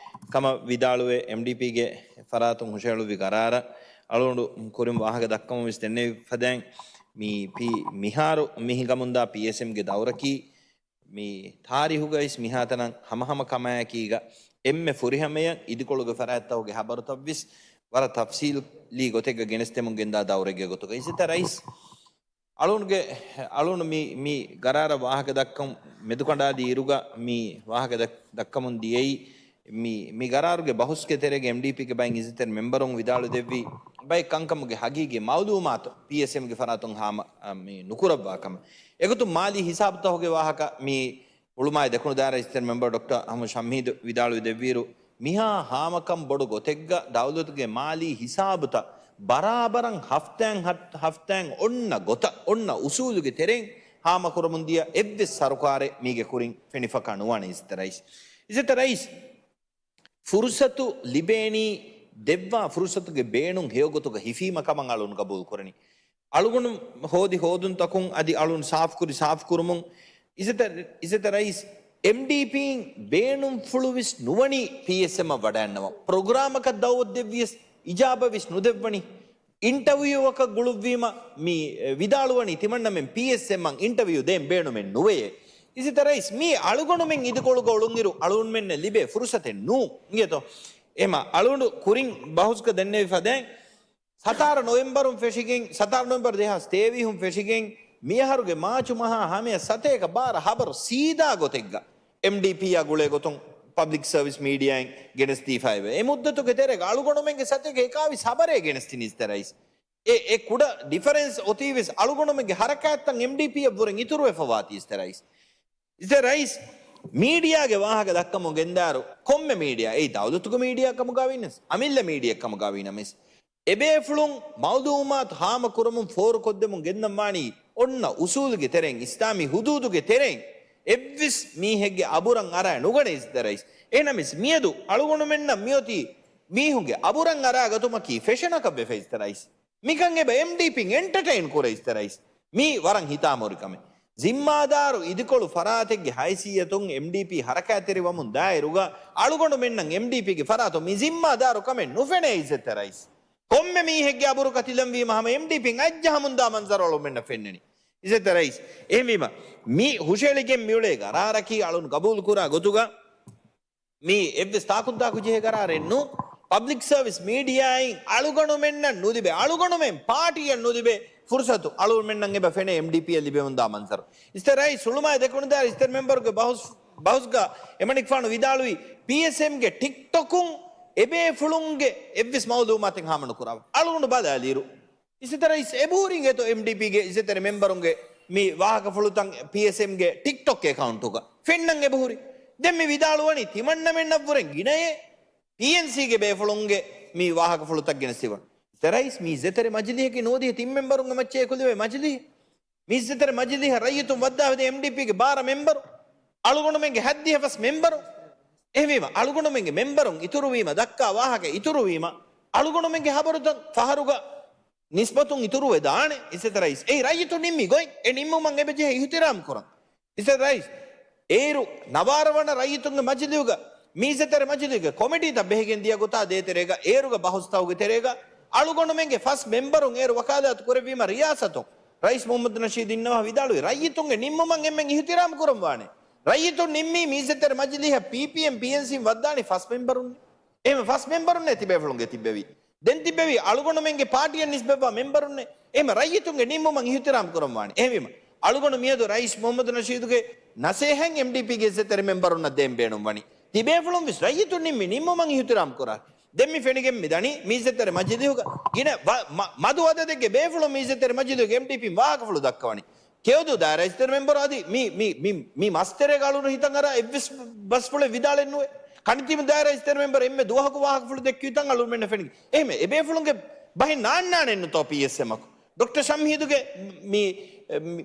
ކަމަށް ވިދާޅުވެ، އެމްޑީޕީގެ ފަރާތުން ހުށަހެޅުއްވި ގަރާރަށް އަޅުގަނޑު ކުރިން ވާހަކަ ދައްކަމުން ވެސް ދެންނެވި ފަދައިން، މި ޕީ، މިހާރު މި ހިނގަމުންދާ ޕީއެސްއެމްގެ ދައުރަކީ މި ތާރީހުގައިސް މިހާތަނަށް ހަމަހަމަ ކަމާއެކީގަ އެންމެ ފުރިހަމަޔަށް އިދިކޮޅުގެ ފަރާތްތަކުގެ ހަބަރުތައްވެސް ވަރަށް ތަފްސީލީ ގޮތެއްގަ ގެނެސްދެމުން ގެންދާ ދައުރެއްގެ ގޮތުގަ. އިއްޒަތްތެރި ރައީސް، އަޅުންގެ، އަޅުން މި، މި ގަރާރަށް ވާހަކަ ދައްކަން މެދުކަނޑާލި އިރުގަ މި ވާހަކަ ދައް-، ދައްކަމުން ދިޔައީ، މި، މި ގަރާރުގެ ބަހުސްގެ ތެރޭގަ އެމްޑީޕީގެ ބައިން އިއްޒަތްތެރި މެމްބަރުން ވިދާޅު ދެއްވި ބައެއް ކަންކަމުގެ ހަގީގީ މައުލޫމާތު ޕީއެސްއެމްގެ ފަރާތުން ހާމަ، އަ، މި ނުކުރައްވާ ކަމަށް. އެގޮތުން މާލީ ހިސާބުތަކުގެ ވާހަކަ މި ހުޅުމާއި ދެކުނު ދާއިރާ އިއްޒަތްތެރި މެމްބަރު ޑޮކްޓަރ އަހްމަދު ޝަމްހީދު ވިދާޅުވި ދެއްވިއިރު، މިހާ ހާމަކަން ބޮޑު ގޮތެއްގަ ދައުލަތުގެ މާލީ ހިސާބުތައް ބަރާބަރަށް ހަފްތާއިން ހަ-، ހަފްތާއިން އޮންނަ ގޮތަށް، އޮންނަ އުސޫލުގެ ތެރެއިން ހާމަކުރަމުން ދިޔަ އެއްވެސް ސަރުކާރެއް މީގެ ކުރިން ފެނިފަކާ ނުވާނެ އިއްޒަތްތެރި ރައީސް. އިއްޒަތްތެރި ރައީސް، ފުރުސަތު ލިބޭނީ، ދެއްވާ ފުރުސަތުގެ ބޭނުން ހެޔޮގޮތުގަ ހިފީމަ ކަމަށް އަޅުން ގަބޫލު ކުރަނީ. އަޅުގަނޑު ހޯދި ހޯދުންތަކުން އަދި އަޅުން ސާފުކުރި ސާފުކުރުމުން އިއްޒަތްތެރި، އިއްޒަތްތެރި ރައީސް، އެމްޑީޕީން ބޭނުންފުޅުވެސް ނުވަނީ ޕީއެސްއެމްއަށް ވަޑައިންނަވަން. ޕްރޮގްރާމަކަށް ދައުވަތު ދެއްވިޔަސް އިޖާބަވެސް ނުދެއްވަނީ. އިންޓަވިއުއަކަށް ގުޅުއްވީމަ މި، އެ، ވިދާޅުވަނީ ތިމަންނަމެން ޕީއެސްއެމްއަށް އިންޓަވިއު ދޭން ބޭނުމެއް ނުވެޔޭ. އިއްޒަތްތެރި ރައީސް، މީ އަޅުގަނޑުމެން އިދިކޮޅުގަ އުޅުންއިރު އަޅުގަނޑުމެންނަށް ލިބޭ ފުރުސަތެއް ނޫން. އިނގޭތޯ؟ އެހެމަ އަޅުގަނޑު ކުރިން ބަހުސްގަ ދެންނެވި ފަދައިން، ސަތާރަ ނޮވެމްބަރުން ފެށިގެން، ސަތާރަ ނޮވެމްބަރު ދެހާސް ތޭވީހުން ފެށިގެން، މިއަހަރުގެ މާޗު މަހާ ހަމަޔަށް ސަތޭކަ ބާރަ ހަބަރު ސީދާ ގޮތެއްގަ އެމްޑީޕީއާ ގުޅޭ ގޮތުން ޕަބްލިކް ސަރވިސް މީޑިއާއިން ގެނެސްދީފައެވެ. އެ މުއްދަތުގެ ތެރޭގަ އަޅުގަނޑުމެންގެ ސަތޭކަ އެކާވީސް ހަބަރޭ ގެނެސްދިނީ އިއްޒަތްތެރި ރައީސް. އެ، އެ ކުޑަ ޑިފަރެންސް އޮތީވެސް އަޅުގަނޑުމެންގެ ހަރަކާތްތައް އެމްޑީޕީއަށްވުރެން އިތުރުވެފަވާތީ އިއްޒަތްތެރި ރައީސް. އިއްޒަތްތެރި ރައީސް، މީޑިއާގެ ވާހަކަ ދައްކަމުން ގެންދާއިރު، ކޮންމެ މީޑިއާ، އެއީ ދައުލަތުގެ މީޑިއާ ކަމުގައި ވީނަމަވެސް، އަމިއްލަ މީޑިއާ ކަމުގައި ވީނަމަވެސް، އެބޭފުޅުން މައުލޫމާތު ހާމަކުރަމުން ފޯރުކޮށްދެމުން ގެންދަންވާނީ އޮންނަ އުސޫލުގެ ތެރެއިން، އިސްލާމީ ހުދޫދުގެ ތެރެއިން އެއްވެސް މީހެއްގެ އަބުރަށް އަރާ ނުގަނޭ އިއްޒަތްތެރި ރައީސް. އެހެނަމަވެސް މިއަދު އަޅުގަނޑުމެންނަށް މިއޮތީ މީހުންގެ އަބުރަށް އަރާގަތުމަކީ ފެޝަނަކަށް ވެފަ އިއްޒަތްތެރި ރައީސް. މިކަން އެބަ އެމްޑީޕީން އެންޓަޓެއިން ކުރޭ އިއްޒަތްތެރި ރައީސް. މީ ވަރަށް ހިތާމަހުރި ކަމެއް. ޒިންމާދާރު އިދިކޮޅު ފަރާތެއްގެ ހައިސިއްޔަތުން އެމްޑީޕީ ހަރަކާތްތެރިވަމުން ދާއިރުގަ އަޅުގަނޑުމެންނަށް އެމްޑީޕީގެ ފަރާތުން މި ޒިންމާދާރު ކަމެއް ނުފެނޭ އިއްޒަތްތެރި ރައީސް. ކޮންމެ މީހެއްގެ އަބުރު ކަތިލަންވީމަ ހަމަ އެމްޑީޕީން އަތްޖަހަމުންދާ މަންޒަރު އަޅުގަނޑުމެންނަށް ފެންނަނީ. އިއްޒަތްތެރި ރައީސް، އެހެންވީމަ މި ހުށައެޅިގެން މިއުޅޭ ގަރާރަކީ އަޅުން ގަބޫލުކުރާ ގޮތުގަ މީ އެއްވެސް ތާކުންތާކު ޖެހޭ ގަރާރެއް ނޫން. ޕަބްލިކް ސަރވިސް މީޑިއާއިން އަޅުގަނޑުމެންނަށް ނުލިބޭ، އަޅުގަނޑުމެން ޕާޓީއަށް ނުލިބޭ ފުރުސަތު އަޅުގަނޑުމެންނަށް އެބަ ފެނޭ އެމްޑީޕީއަށް ލިބެމުންދާ މަންޒަރު. އިއްޒަތްތެރި ރައީސް، ހުޅުމާއި ދެކުނުދާއިރު އިއްޒަތްތެރި މެމްބަރުގެ ބަހުސް، ބަހުސްގަ އެމަނިކުފާނު ވިދާޅުވީ، ޕީއެސްއެމްގެ ޓިކްޓޮކުން އެބޭފުޅުންގެ އެއްވެސް މައުލޫމާތެއް ހާމަ ނުކުރާ. އަޅުގަނޑު ބަލާލިއިރު، އިއްޒަތްތެރި ރައީސް އެބަހުރިން އެތޯ އެމްޑީޕީގެ އިއްޒަތްތެރި މެމްބަރުންގެ މި ވާހަކަފުޅުތައް ޕީއެސްއެމްގެ ޓިކްޓޮކް އެކައުންޓުގަ ފެންނަން އެބަހުރި. ދެން މި ވިދާޅުވަނީ ތިމަންނަމެންނަށްވުރެން ގިނައޭ ޕީއެންސީގެ ބޭފުޅުންގެ މި ވާހަކަފުޅުތައް ގެނެސްދިނުމަށް. އިއްޒަތްތެރި ރައީސް، މި އިއްޒަތްތެރި މަޖިލީހަކީ ނޯދިހަ ތިން މެމްބަރުންގެ މައްޗަށް އެކުލެވޭ މަޖިލީހެއް. މި އިއްޒަތްތެރި މަޖިލީހަށް ރައްޔިތުން ވައްދާފަދަ އެމްޑީޕީގެ ބާރަ މެމްބަރު، އަޅުގަނޑުމެންގެ ހައްދިހަ ފަސް މެމްބަރު. އެހެންވީމަ، އަޅުގަނޑުމެންގެ މެމްބަރުން އިތުރުވީމަ، ދައްކާ ވާހަކަ އިތުރުވީމަ، އަޅުގަނޑުމެންގެ ހަބަރުތައް ފަހަރުގަ ނިސްބަތުން އިތުރުވެދާނެ އިއްޒަތްތެރި ރައީސް. އެއީ ރައްޔިތުން ނިންމި ގޮތް. އެ ނިންމުމަށް އެބަޖެހޭ އިހުތިރާމް ކުރަން. އިއްޒަތްތެރި ރައީސް، އޭރު ނަވާރަ ވަނަ ރައްޔިތުންގެ މަޖިލީހުގަ، މި އިއްޒަތްތެރި މަޖިލީހުގެ ކޮމިޓީތައް ބެހިގެން ދިޔަ ގޮތާ ދޭތެރޭގަ، އޭރުގެ ބަހުސްތަކުގެ ތެރޭގަ، އަޅުގަނޑުމެންގެ ފަސް މެމްބަރުން އޭރު ވަކާލާތު ކުރެއްވީމަ ރިޔާސަތުން. ރައީސް މުހައްމަދު ނަޝީދު އިންނަވާ ވިދާޅުވި، ރައްޔިތުންގެ ނިންމުމަށް އެންމެން އިހުތިރާމް ކުރަން ވާނެ. ރައްޔިތުން ނިންމީ މި އިއްޒަތްތެރި މަޖިލީހަށް ޕީޕީއެމް، ޕީއެންސީން ވައްދާނީ ފަސް މެމްބަރުން. އެހެން ފަސް މެމްބަރުންނޭ ތިބޭފުޅުންގެ ތިއްބެވީ. ދެން ތިއްބެވީ އަޅުގަނޑުމެންގެ ޕާޓީއަށް ނިސްބަތްވާ މެމްބަރުންނޭ. އެހެން ރައްޔިތުންގެ ނިންމުމަށް އިހުތިރާމް ކުރަން ވާނެ. އެހެންވީމަ، އަޅުގަނޑު މިއަދު ރައީސް މުހައްމަދު ނަޝީދުގެ ނަސޭހަތް އެމްޑީޕީގެ އިއްޒަތްތެރި މެމްބަރުންނަށް ދޭން ބޭނުން ވަނީ. ތިބޭފުޅުން ވެސް ރައްޔިތުން ނިންމި ނިންމުމަށް އިހުތިރާމް ކުރާ. ދެން މި ފެނިގެން މި ދަނީ މި އިއްޒަތްތެރި މަޖިލީހުގަ ގިނަ ވަ-، މަ-، މަދު އަދަދެއްގެ ބޭފުޅުން މި އިއްޒަތްތެރި މަޖިލީހުގެ އެމްޑީޕީން ވާހަކަފުޅު ދައްކަވަނީ. ކެޔޮދޫ ދާއިރާ އިއްޒަތްތެރި މެމްބަރު އަދި މި، މި، މި، މި މަސްތެރޭގަ އަޅުން ހިތަށް އަރާ އެއްވެސް ބަސްފުޅެއް ވިދާޅެއް ނުވޭ. ކަނިތިބު ދާއިރާ އިއްޒަތްތެރި މެމްބަރު އެންމެ ދުވަހަކު ވާހަކަފުޅު ދެއްކި ތަން އަޅުމެންނަށް ފެނިގެން. އެހެން އެބޭފުޅުންގެ ބަހެއް ނާންނާނެއްނުތޯ ޕީއެސްއެމްއަކު؟ ޑޮކްޓަރ ޝަމްހީދުގެ މި، މި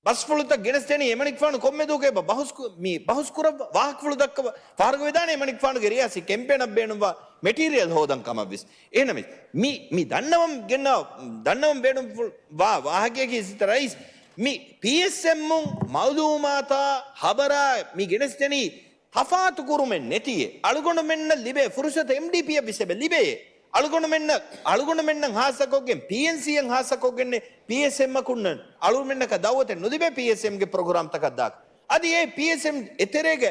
ބަސްފުޅުތައް ގެނެސްދެނީ އެމަނިކުފާނު ކޮންމެ ދުވަހަކު އެބަ ބަހުސް ކު-، މި ބަހުސް ކުރައްވާ ވާހަކަފުޅު ދައްކަވާ ފަހަރުގަ ވެދާނެ އެމަނިކުފާނުގެ ރިޔާސީ ކެމްޕޭނަށް ބޭނުންވާ މެޓީރިއަލް ހޯދަން ކަމަށްވެސް. އެހެނަމެސް މި، މި ދަންނަވަން ގެންނަ، ދަންނަވަން ބޭނުންފު-، ވާ ވާހަކަޔަކީ އިއްޒަތްތެރި ރައީސް، މި ޕީއެސްއެމްއުން މައުލޫމާތާ ހަބަރާ މި ގެނެސްދެނީ ތަފާތު ކުރުމެއް ނެތިއޭ. އަޅުގަނޑުމެންނަށް ލިބޭ ފުރުސަތު އެމްޑީޕީއަށް ވެސް އެބަ ލިބެޔޭ. އަޅުގަނޑުމެންނަށް، އަޅުގަނޑުމެންނަށް ހާއްސަކޮށްގެން، ޕީއެންސީއަށް ހާއްސަކޮށްގެން، ޕީއެސްއެމްއަކުން އަޅުގަނޑުމެންނަކަށް ދައުވަތެއް ނުލިބޭ ޕީއެސްއެމްގެ ޕްރޮގްރާމްތަކަށް ދާކަށް. އަދި އެ ޕީއެސްއެމް އެތެރޭގެ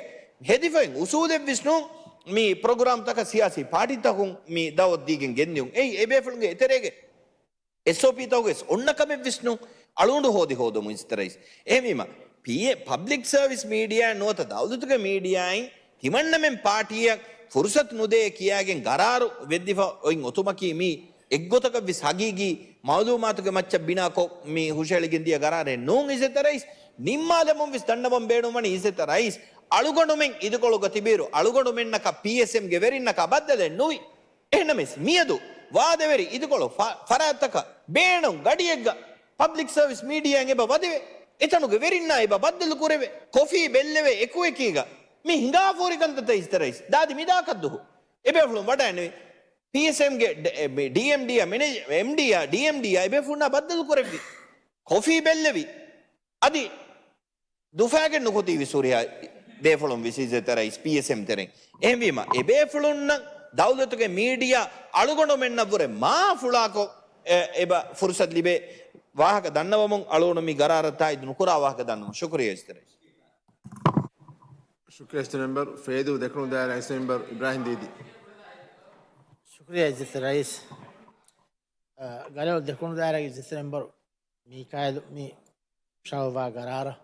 ހެދިފައި އުސޫލެއްވިސް ނޫން، މި ޕްރޮގްރާމްތަކަށް ސިޔާސީ ޕާޓީތަކުން މި ދައުވަތު ދީގެން ގެންދިއުން. އެއީ އެބޭފުޅުންގެ އެތެރޭގެ އެސްއޯޕީތަކުގެ ވެސް އޮންނަ ކަމެއްވެސް ނޫން. އަޅުގަނޑު ހޯދި ހޯދުމުން އިސްތަރައިސް. އެހެންވީމަ، ޕީއެ، ޕަބްލިކް ސަރވިސް މީޑިއާއެއް ނުވަތަ ދައުލަތުގެ މީޑިއާއިން ތިމަންނަމެން ޕާޓީއަށް ފުރުސަތު ނުދޭ ކިޔާގެން ގަރާރު ވެއްދިފަ އޮތް އޮތުމަކީ މީ އެއްގޮތަކަށްވެސް ހަގީގީ މައުލޫމާތުގެ މައްޗަށް ބިނާކޮށް މި ހުށައެޅިގެން ދިޔަ ގަރާރެއް ނޫން އިސްތަރައިސް. ނިންމާލަމުންވެސް ދަންނަވަން ބޭނުންވަނީ އިސްތަރައިސް. އަޅުގަނޑުމެން އިދިކޮޅުގަ ތިބިއިރު އަޅުގަނޑުމެންނަކަށް ޕީއެސްއެމްގެ ވެރިންނަކަށް ބައްދަލެއް ނުވި. އެހެނަމެސް މިއަދު ވާދަވެރި އިދިކޮޅު ފަ-، ފަރާތްތަކަށް ބޭނުން ގަޑިއެއްގަ ޕަބްލިކް ސަރވިސް މީޑިއާއިން އެބަ ވަދެވޭ. އެތަނުގެ ވެރިންނާ އެބަ ބައްދަލު ކުރެވޭ. ކޮފީ ބެއްލެވޭ އެކުއެކީގަ މި ހިނގާފޯރި ކަންތައްތައް އިސްތަރައިސް. ދާދި މިދާކަށް ދުހު އެބޭފުޅުން ވަޑައިނުވި. ޕީއެސްއެމްގެ ޑ-، އެ، މި ޑީއެމްޑީއާ މެނޭޖް، އެމްޑީއާ، ޑީއެމްޑީއާ އެބޭފުޅުންނާ ބައްދަލު ކުރެއްވި. ކޮފީ ބެއްލެވި. އަދި ދުފާގެން ނުކުތީ ވިސް ހުރިހާ ބޭފުޅުން ވެސް އިސްތަރައިސް ޕީއެސްއެމް ތެރެއިން. އެހެންވީމަ، އެބޭފުޅުންނަށް ދައުލަތުގެ މީޑިއާ އަޅުގަނޑުމެންނަށްވުރެ މާ ފުޅާކޮށް، އެ، އެބަ ފުރުސަތު ލިބޭ ވާހަކަ ދަންނަވަމުން އަޅުގަނޑު މި ގަރާރަށް ތާއީދު ނުކުރާ ވާހަކަ ދަންނަވަމުން. ޝުކުރިއްޔާ އިސްތަރައިސް. ޝުކުރިއްޔާ އިސްތަރައިސް މެމްބަރު. ފޭދޫ ދެކުނު ދާއިރާ އިސްތަރައިސް މެމްބަރު އިބްރާހިމް ދީދީ. ޝުކުރިއްޔާ އިސްތަރައިސް. އަ، ގަރައިލް ދެކުނު ދާއިރާގެ އިސްތަރައިސް މެމްބަރު މީކާއިލު މި ޝަވާ ގަރާރަށް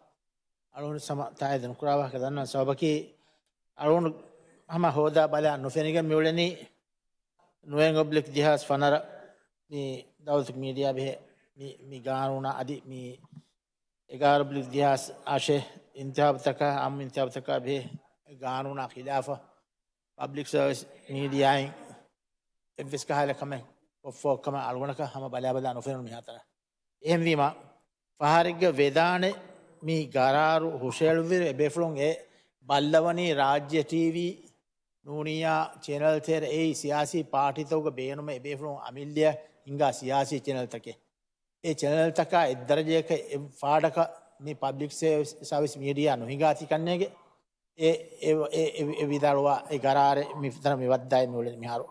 އަޅުގަނޑު ހަމަ ތާއީދު ނުކުރާ ވާހަކަ ދަންނަވަން ސަބަބަކީ އަޅުގަނޑު ހަމަ ހޯދާ ބަލާ ނުފެނިގެން މިއުޅެނީ ނުވައެއް އޮބްލިކް ދެހާސް ފަނަރަ މި ދައުލަތު މީޑިއާ ބެހޭ މި، މި ގާނޫނާ އަދި މި އެގާރަ އޮބްލިކް ދެހާސް އަށެއް އިންތިހާބުތަކާ، އާއްމު އިންތިހާބުތަކާ ބެހޭ ގާނޫނާ ޚިލާފަށް ޕަބްލިކް ސަރވިސް މީޑިއާއިން އެއްވެސް ކަހަލަ ކަމެއް ކޮށްފަ ކަމަށް އަޅުގަނޑަކަށް ހަމަ ބަލާބަލާ ނުފެނުނު މިހާތަނަށް. އެހެންވީމަ، ފަހަރެއްގަ ވެދާނެ މި ގަރާރު ހުށައެޅުއްވިއިރު އެބޭފުޅުން އެ ބައްލަވަނީ ރާއްޖެ ޓީވީ ނޫނިއްޔާ ޗެނަލްތައް އެއީ ސިޔާސީ ޕާޓީތަކުގެ ބޭނުމެއް އެބޭފުޅުން އަމިއްލަޔަށް ހިންގާ ސިޔާސީ ޗެނަލްތަކެއް. އެ ޗެނަލްތަކާ އެއްދަރަޖައަކަށް އެއް ފާޑަކަށް މި ޕަބްލިކް ސޭވިސް، ސަރވިސް މީޑިއާ ނުހިނގާތީ ކަންނޭނގެ. އެ، އެ، އެ، އެ، އެ ވިދާޅުވާ އެ ގަރާރެއް މި ތަނަށް މި ވައްދާއި މި އުޅެނީ މިހާރު.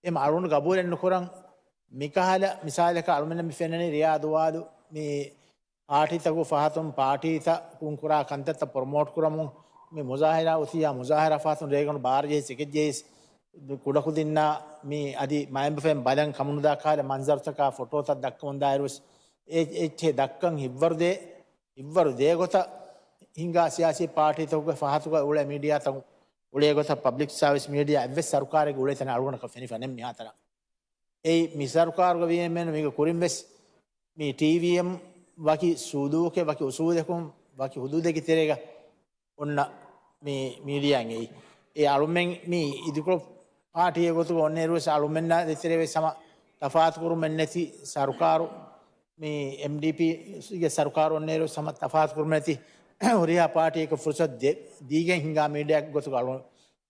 އެ އަޅުގަނޑު ގަބޫލެއް ނުކުރަން. މިކަހަލަ މިސާލަކަށް އަޅުމެންނަށް މި ފެންނަނީ ރިޔާދު ވާލު މި ޕާޓީތަކު ފަހަތުން ޕާޓީތަކުން ކުރާ ކަންތައްތައް ޕްރޮމޯޓް ކުރަމުން މި މުޒާހިރާ އޮތިއްޔާ މުޒާހިރާ ފަހަތުން ރޭގަނޑު ބާރަ ޖެހި ސެކެއް ޖެހި ކުޑަކުދިންނާ މި އަދި މައިންބަފައިން ބަލަން ކަމުނުދާ ކަހަލަ މަންޒަރުތަކާ ފޮޓޯތައް ދައްކަމުންދާއިރުވެސް އެ، އެއްޗެއް ދައްކަން ހިއްވަރުދޭ، ހިއްވަރު ދޭ ގޮތަށް ހިނގާ ސިޔާސީ ޕާޓީތަކުގެ ފަހަތުގަ އުޅޭ މީޑިއާތަކު އުޅޭ ގޮތަށް ޕަބްލިކް ސާވިސް މީޑިއާ އެއްވެސް ސަރުކާރެއްގެ އުޅޭ ތަނެއް އަޅުގަނޑަކަށް ފެނިފަ ނެތް މިހާތަނަށް. އެއީ މި ސަރުކާރުގަ ވީމެން މީގެ ކުރިން ވެސް މި ޓީވީއެމް ވަކި ސުލޫކެއް، ވަކި އުސޫލަކުން، ވަކި ހުދޫދެއްގެ ތެރޭގަ އޮންނަ މި މީޑިއާއިން އެއީ. އެ އަޅުމެން މި އިދިކޮޅު ޕާޓީއެއް ގޮތުގަ އޮންނައިރުވެސް އަޅުމެންނާ ދޭތެރޭވެސް ހަމަ ތަފާތުކުރުމެއްނެތި ސަރުކާރު، މި އެމްޑީޕީގެ ސަރުކާރު އޮންނައިރުވެސް ހަމަ ތަފާތުކުރުމެއްނެތި ހުރިހާ ޕާޓީއަކަށް ފުރުސަތު ދޭ-، ދީގެން ހިނގާ މީޑިއާއެއް ގޮތުގަ އަޅު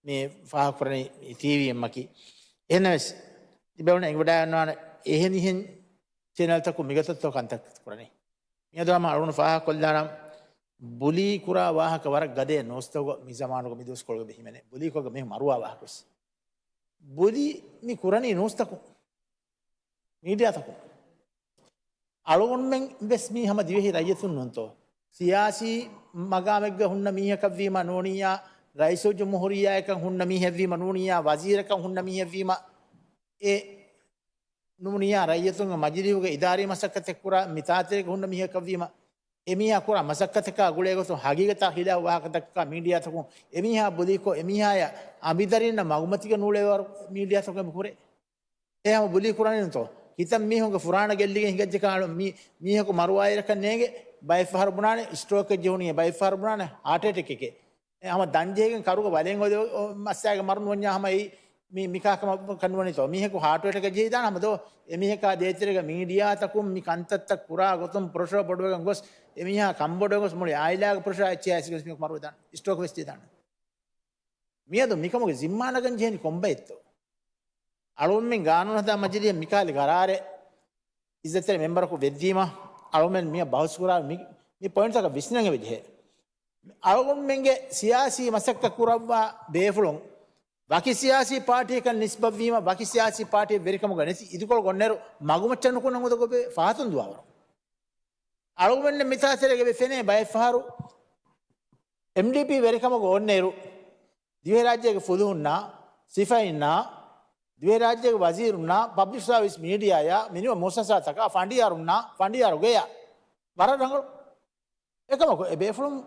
މި ފާހަގަކުރަނީ ޓީވީއެމްއަކީ. އެހެންނަމަވެސް، ތިބެވުނަ އެނގިވަޑައިގަންނަވާނެ އެހެނިހެން ޗެނަލްތަކުން މިގޮތަށްތޯ ކަންތައް ކުރަނީ. މިއަދު ހަމަ އަޅުގަނޑު ފާހަގަކޮށްލާނަން ބުލީ ކުރާ ވާހަކަ ވަރަށް ގަދައެއް ނޫސްތަކުގަ މި ޒަމާނުގަ މި ދުވަސްކޮޅުގަ ހިމެނޭ. ބުލީކޮށްގަ މީހުން މަރުވާ ވާހަކަވެސް. ބުލީ މި ކުރަނީ ނޫސްތަކުން. މީޑިއާތަކުން. އަޅުގަނޑުމެން ވެސް މީ ހަމަ ދިވެހި ރައްޔިތުން ނޫންތޯ؟ ސިޔާސީ މަގާމެއްގަ ހުންނަ މީހަކަށްވީމަ ނޫނިއްޔާ، ރައީސުލްޖުމްހޫރިއްޔާއަކަށް ހުންނަ މީހެއްވީމަ ނޫނިއްޔާ، ވަޒީރަކަށް ހުންނަ މީހެއްވީމަ، އެ ނޫނިއްޔާ ރައްޔިތުންގެ މަޖިލީހުގެ އިދާރީ މަސައްކަތެއް ކުރާ މިތާތެރޭގަ ހުންނަ މީހަކަށްވީމަ، އެމީހާ ކުރާ މަސައްކަތަކާ ގުޅޭގޮތުން ހަގީގަތާ ހިލާފު ވާހަކަ ދައްކާ މީޑިއާތަކުން، އެމީހާ ބުލީކޮށް، އެމީހާޔަށް އަނބިދަރިންނަށް މަގުމަތިގަ ނޫޅޭވަރު މީޑިއާތަކުން އެބަ ކުރޭ. އެ ހަމަ ބުލީ ކުރަނީނުތޯ؟ ކިތައް މީހުންގެ ފުރާނަ ގެއްލިގެން ހިނގައްޖެކާ މީ، މީހަކު މަރުވާއިރަކަށް ނޭނގެ، ބައެއްފަހަރު ބުނާނެ ސްޓްރޯކެއް ޖެހުނީ، ބައެއްފަހަރު ބުނާނެ ހާޓް އެޓެކެކޭ. އެ ހަމަ ދަން ޖެހިގެން ކަރުގަ ބަލެއް އޮތް މައްސާގެ މަރު ނުވަންޏާ ހަމަ އެއީ މީ، މިކާ ކަމަކަށް ނުވަނީތޯ؟ މީހަކު ހާޓް އެޓެކެއް ޖެހިދާނެ ހަމަ ދޯ؟ އެމީހަކާ ދޭތެރޭގަ މީޑިއާތަކުން މި ކަންތައްތައް ކުރާ ގޮތުން ޕްރެޝަރ ބޮޑުވެގެން ގޮސް، އެމީހާ ކަންބޮޑުވެގެން ގޮސް މުޅި އާއިލާގެ ޕްރެޝަރ އެއްޗެއް އައިސް ގޮސް މީހަކު މަރުވެދާނެ. ސްޓްރޯކް ވެސް ޖެހިދާނެ. މިއަދު މިކަމުގެ ޒިންމާ ނަގަން ޖެހެނީ ކޮންބައެއްތޯ؟ އަޅުގަނޑުމެން ގާނޫނު ހަދާ މަޖިލީހަށް މިކަހަލަ ގަރާރެއް އިއްޒަތްތެރި މެމްބަރަކު ވެއްދީމަ، އަޅުގަނޑުމެން މިއަށް ބަހުސް ކުރާ މި، މި ޕޮއިންޓްތަކަށް ވިސްނަން އެބަޖެހޭ. އަޅުގަނޑުމެންގެ ސިޔާސީ މަސައްކަތް ކުރައްވާ ބޭފުޅުން ވަކި ސިޔާސީ ޕާޓީއަކަށް ނިސްބަތްވީމަ، ވަކި ސިޔާސީ ޕާޓީއެއް ވެރިކަމުގަ ނެތި އިދިކޮޅު ގޮންނެރު މަގުމައްޗަށް ނުކުންނަ އުދަގޮބެ ފަހަތުން ދުވާވަރު. އަޅުގަނޑުމެން މިތާތެރޭގެ ފެނޭ ބައެއްފަހަރު އެމްޑީޕީ ވެރިކަމުގަ އޮންނައިރު، ދިވެހިރާއްޖޭގެ ފުލުހުންނާ، ސިފައިންނާ، ދިވެހިރާއްޖޭގެ ވަޒީރުންނާ، ޕަބްލިކް ސާވިސް މީޑިއާޔާ، މިނިވަން މުއައްސަސާތަކާ، ފަނޑިޔާރުންނާ، ފަނޑިޔާރުގެޔާ، ވަރަށް ރަނގަޅު. އެކަމަކު، އެ ބޭފުޅުން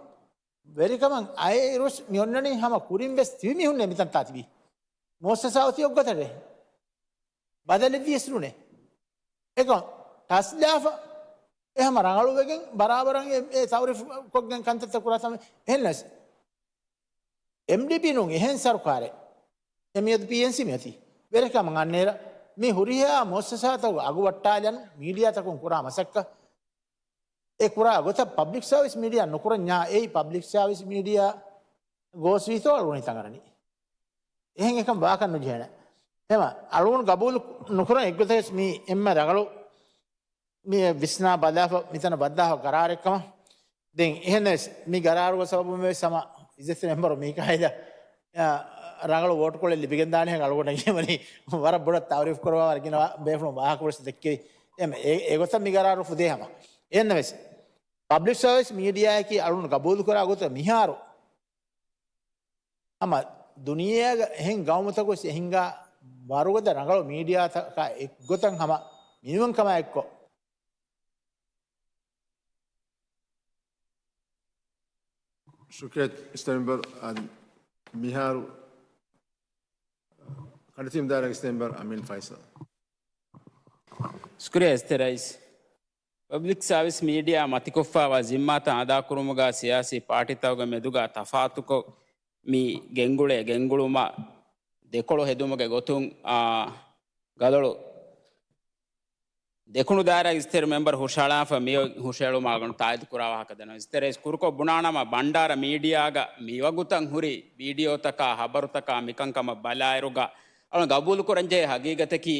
ވެރިކަމަށް އައިރުސް މި އޮންނަނީ ހަމަ ކުރިން ވެސް ތިބި މީހުންނޭ މިތަންތާ ތިބީ. މުއައްސަސާ އޮތީ އޮއްގޮތަށޭ. ބަދަލެއްވިޔަސް ނޫނޭ. އެކަމް ޓަސްލާފަ އެ ހަމަ ރަނގަޅުވެގެން ބަރާބަރަށް އެ، އެ ތައުރީފް ކޮށްގެން ކަންތައްތައް ކުރާ ތަމަ އެހެންނަސް. އެމްޑީޕީ ނޫން އެހެން ސަރުކާރެއް. އެ މިއަދު ޕީއެންސީ މިއޮތީ. ވެރިކަމަށް އަންނޭރަ މި ހުރިހާ މުއައްސަސާތަކުގެ އަގު ވައްޓާލަން މީޑިއާތަކުން ކުރާ މަސައްކަތް. އެ ކުރާ ގޮތަށް ޕަބްލިކް ސާވިސް މީޑިއާ ނުކުރަންޏާ އެއީ ޕަބްލިކް ސާވިސް މީޑިއާ ގޯސްވީތޯ އަޅުގަނޑު ހިތަށް އަރަނީ. އެހެން އެކަން ވާކަށް ނުޖެހޭނެ. ހަމަ އަޅުގަނޑު ގަބޫލު ނުކުރަން އެއްގޮތަކަށް މީ އެންމެ ރަނގަޅު މި ވިސްނާ ބަލާފަ މިތަނަށް ވައްދާފަ ގަރާރެއްކަމަށް. ދެން އެހެންނަސް މި ގަރާރުގެ ސަބަބުން ވެސް ހަމަ އިއްޒަތްތެރި މެމްބަރު މީކާއިލަށް، އާ، ރަނގަޅު ވޯޓުކޮޅެއް ލިބިގެންދާނެ ހެން އަޅުގަނޑަށް ވަނީ ވަރަށް ބޮޑަށް ތައުރީފް ކުރަވާ ވަރަށް ގިނަ ބޭފުޅުން ވާހަކަ ވެސް ދެއްކެވި. އެމް، އެ، އެގޮތަށް މި ގަރާރު ފުދޭ ހަމަ. އެހެންނަމަވެސް ޕަބްލިކް ސަރވިސް މީޑިއާއަކީ އަޅުގަނޑު ގަބޫލުކުރާ ގޮތަށް މިހާރު ހަމަ ދުނިޔޭގަ އެހެން ގައުމުތަކު ވެސް އެ ހިނގާ ވަރުގަދަ ރަނގަޅު މީޑިއާތަކާ އެއްގޮތަށް ހަމަ މިނިވަންކަމާ އެއްކޮށް، ޝުކްރިޔާ އިސްތެރި މެމްބަރު. އަދި މިހާރު ކަނޑިތިން ދާއިރާގެ އިސްތެރި މެމްބަރު އަމީން ފައިސަލް. ޝުކްރިޔާ އިސްތެރި ރައީސް. ޕަބްލިކް ސާވިސް މީޑިއާ މަތިކޮށްފައިވާ ޒިންމާތައް އަދާކުރުމުގަ ސިޔާސީ ޕާޓީތަކުގެ މެދުގަ ތަފާތުކޮށް، މި ގެންގުޅޭ ގެންގުޅުމަށް ދެކޮޅު ހެދުމުގެ ގޮތުން، އާ، ގަލޮޅު ދެކުނު ދާއިރާގެ އިސްތެރި މެމްބަރު ހުށަހަޅާފަ މި ހުށަހެޅުމަށް އަޅުގަނޑު ތާއީދު ކުރާ ވާހަކަ ދަންނަވަން. އިސްތެރި ރައީސް ކުރުކޮށް ބުނާނަމަ، ބަންޑާރަ މީޑިއާގަ މިވަގުތަށް ހުރި ވީޑިއޯތަކާ، ހަބަރުތަކާ މިކަންކަމަށް ބަލާއިރުގަ އަޅުގަނޑު ގަބޫލުކުރަންޖެހޭ ހަގީގަތަކީ،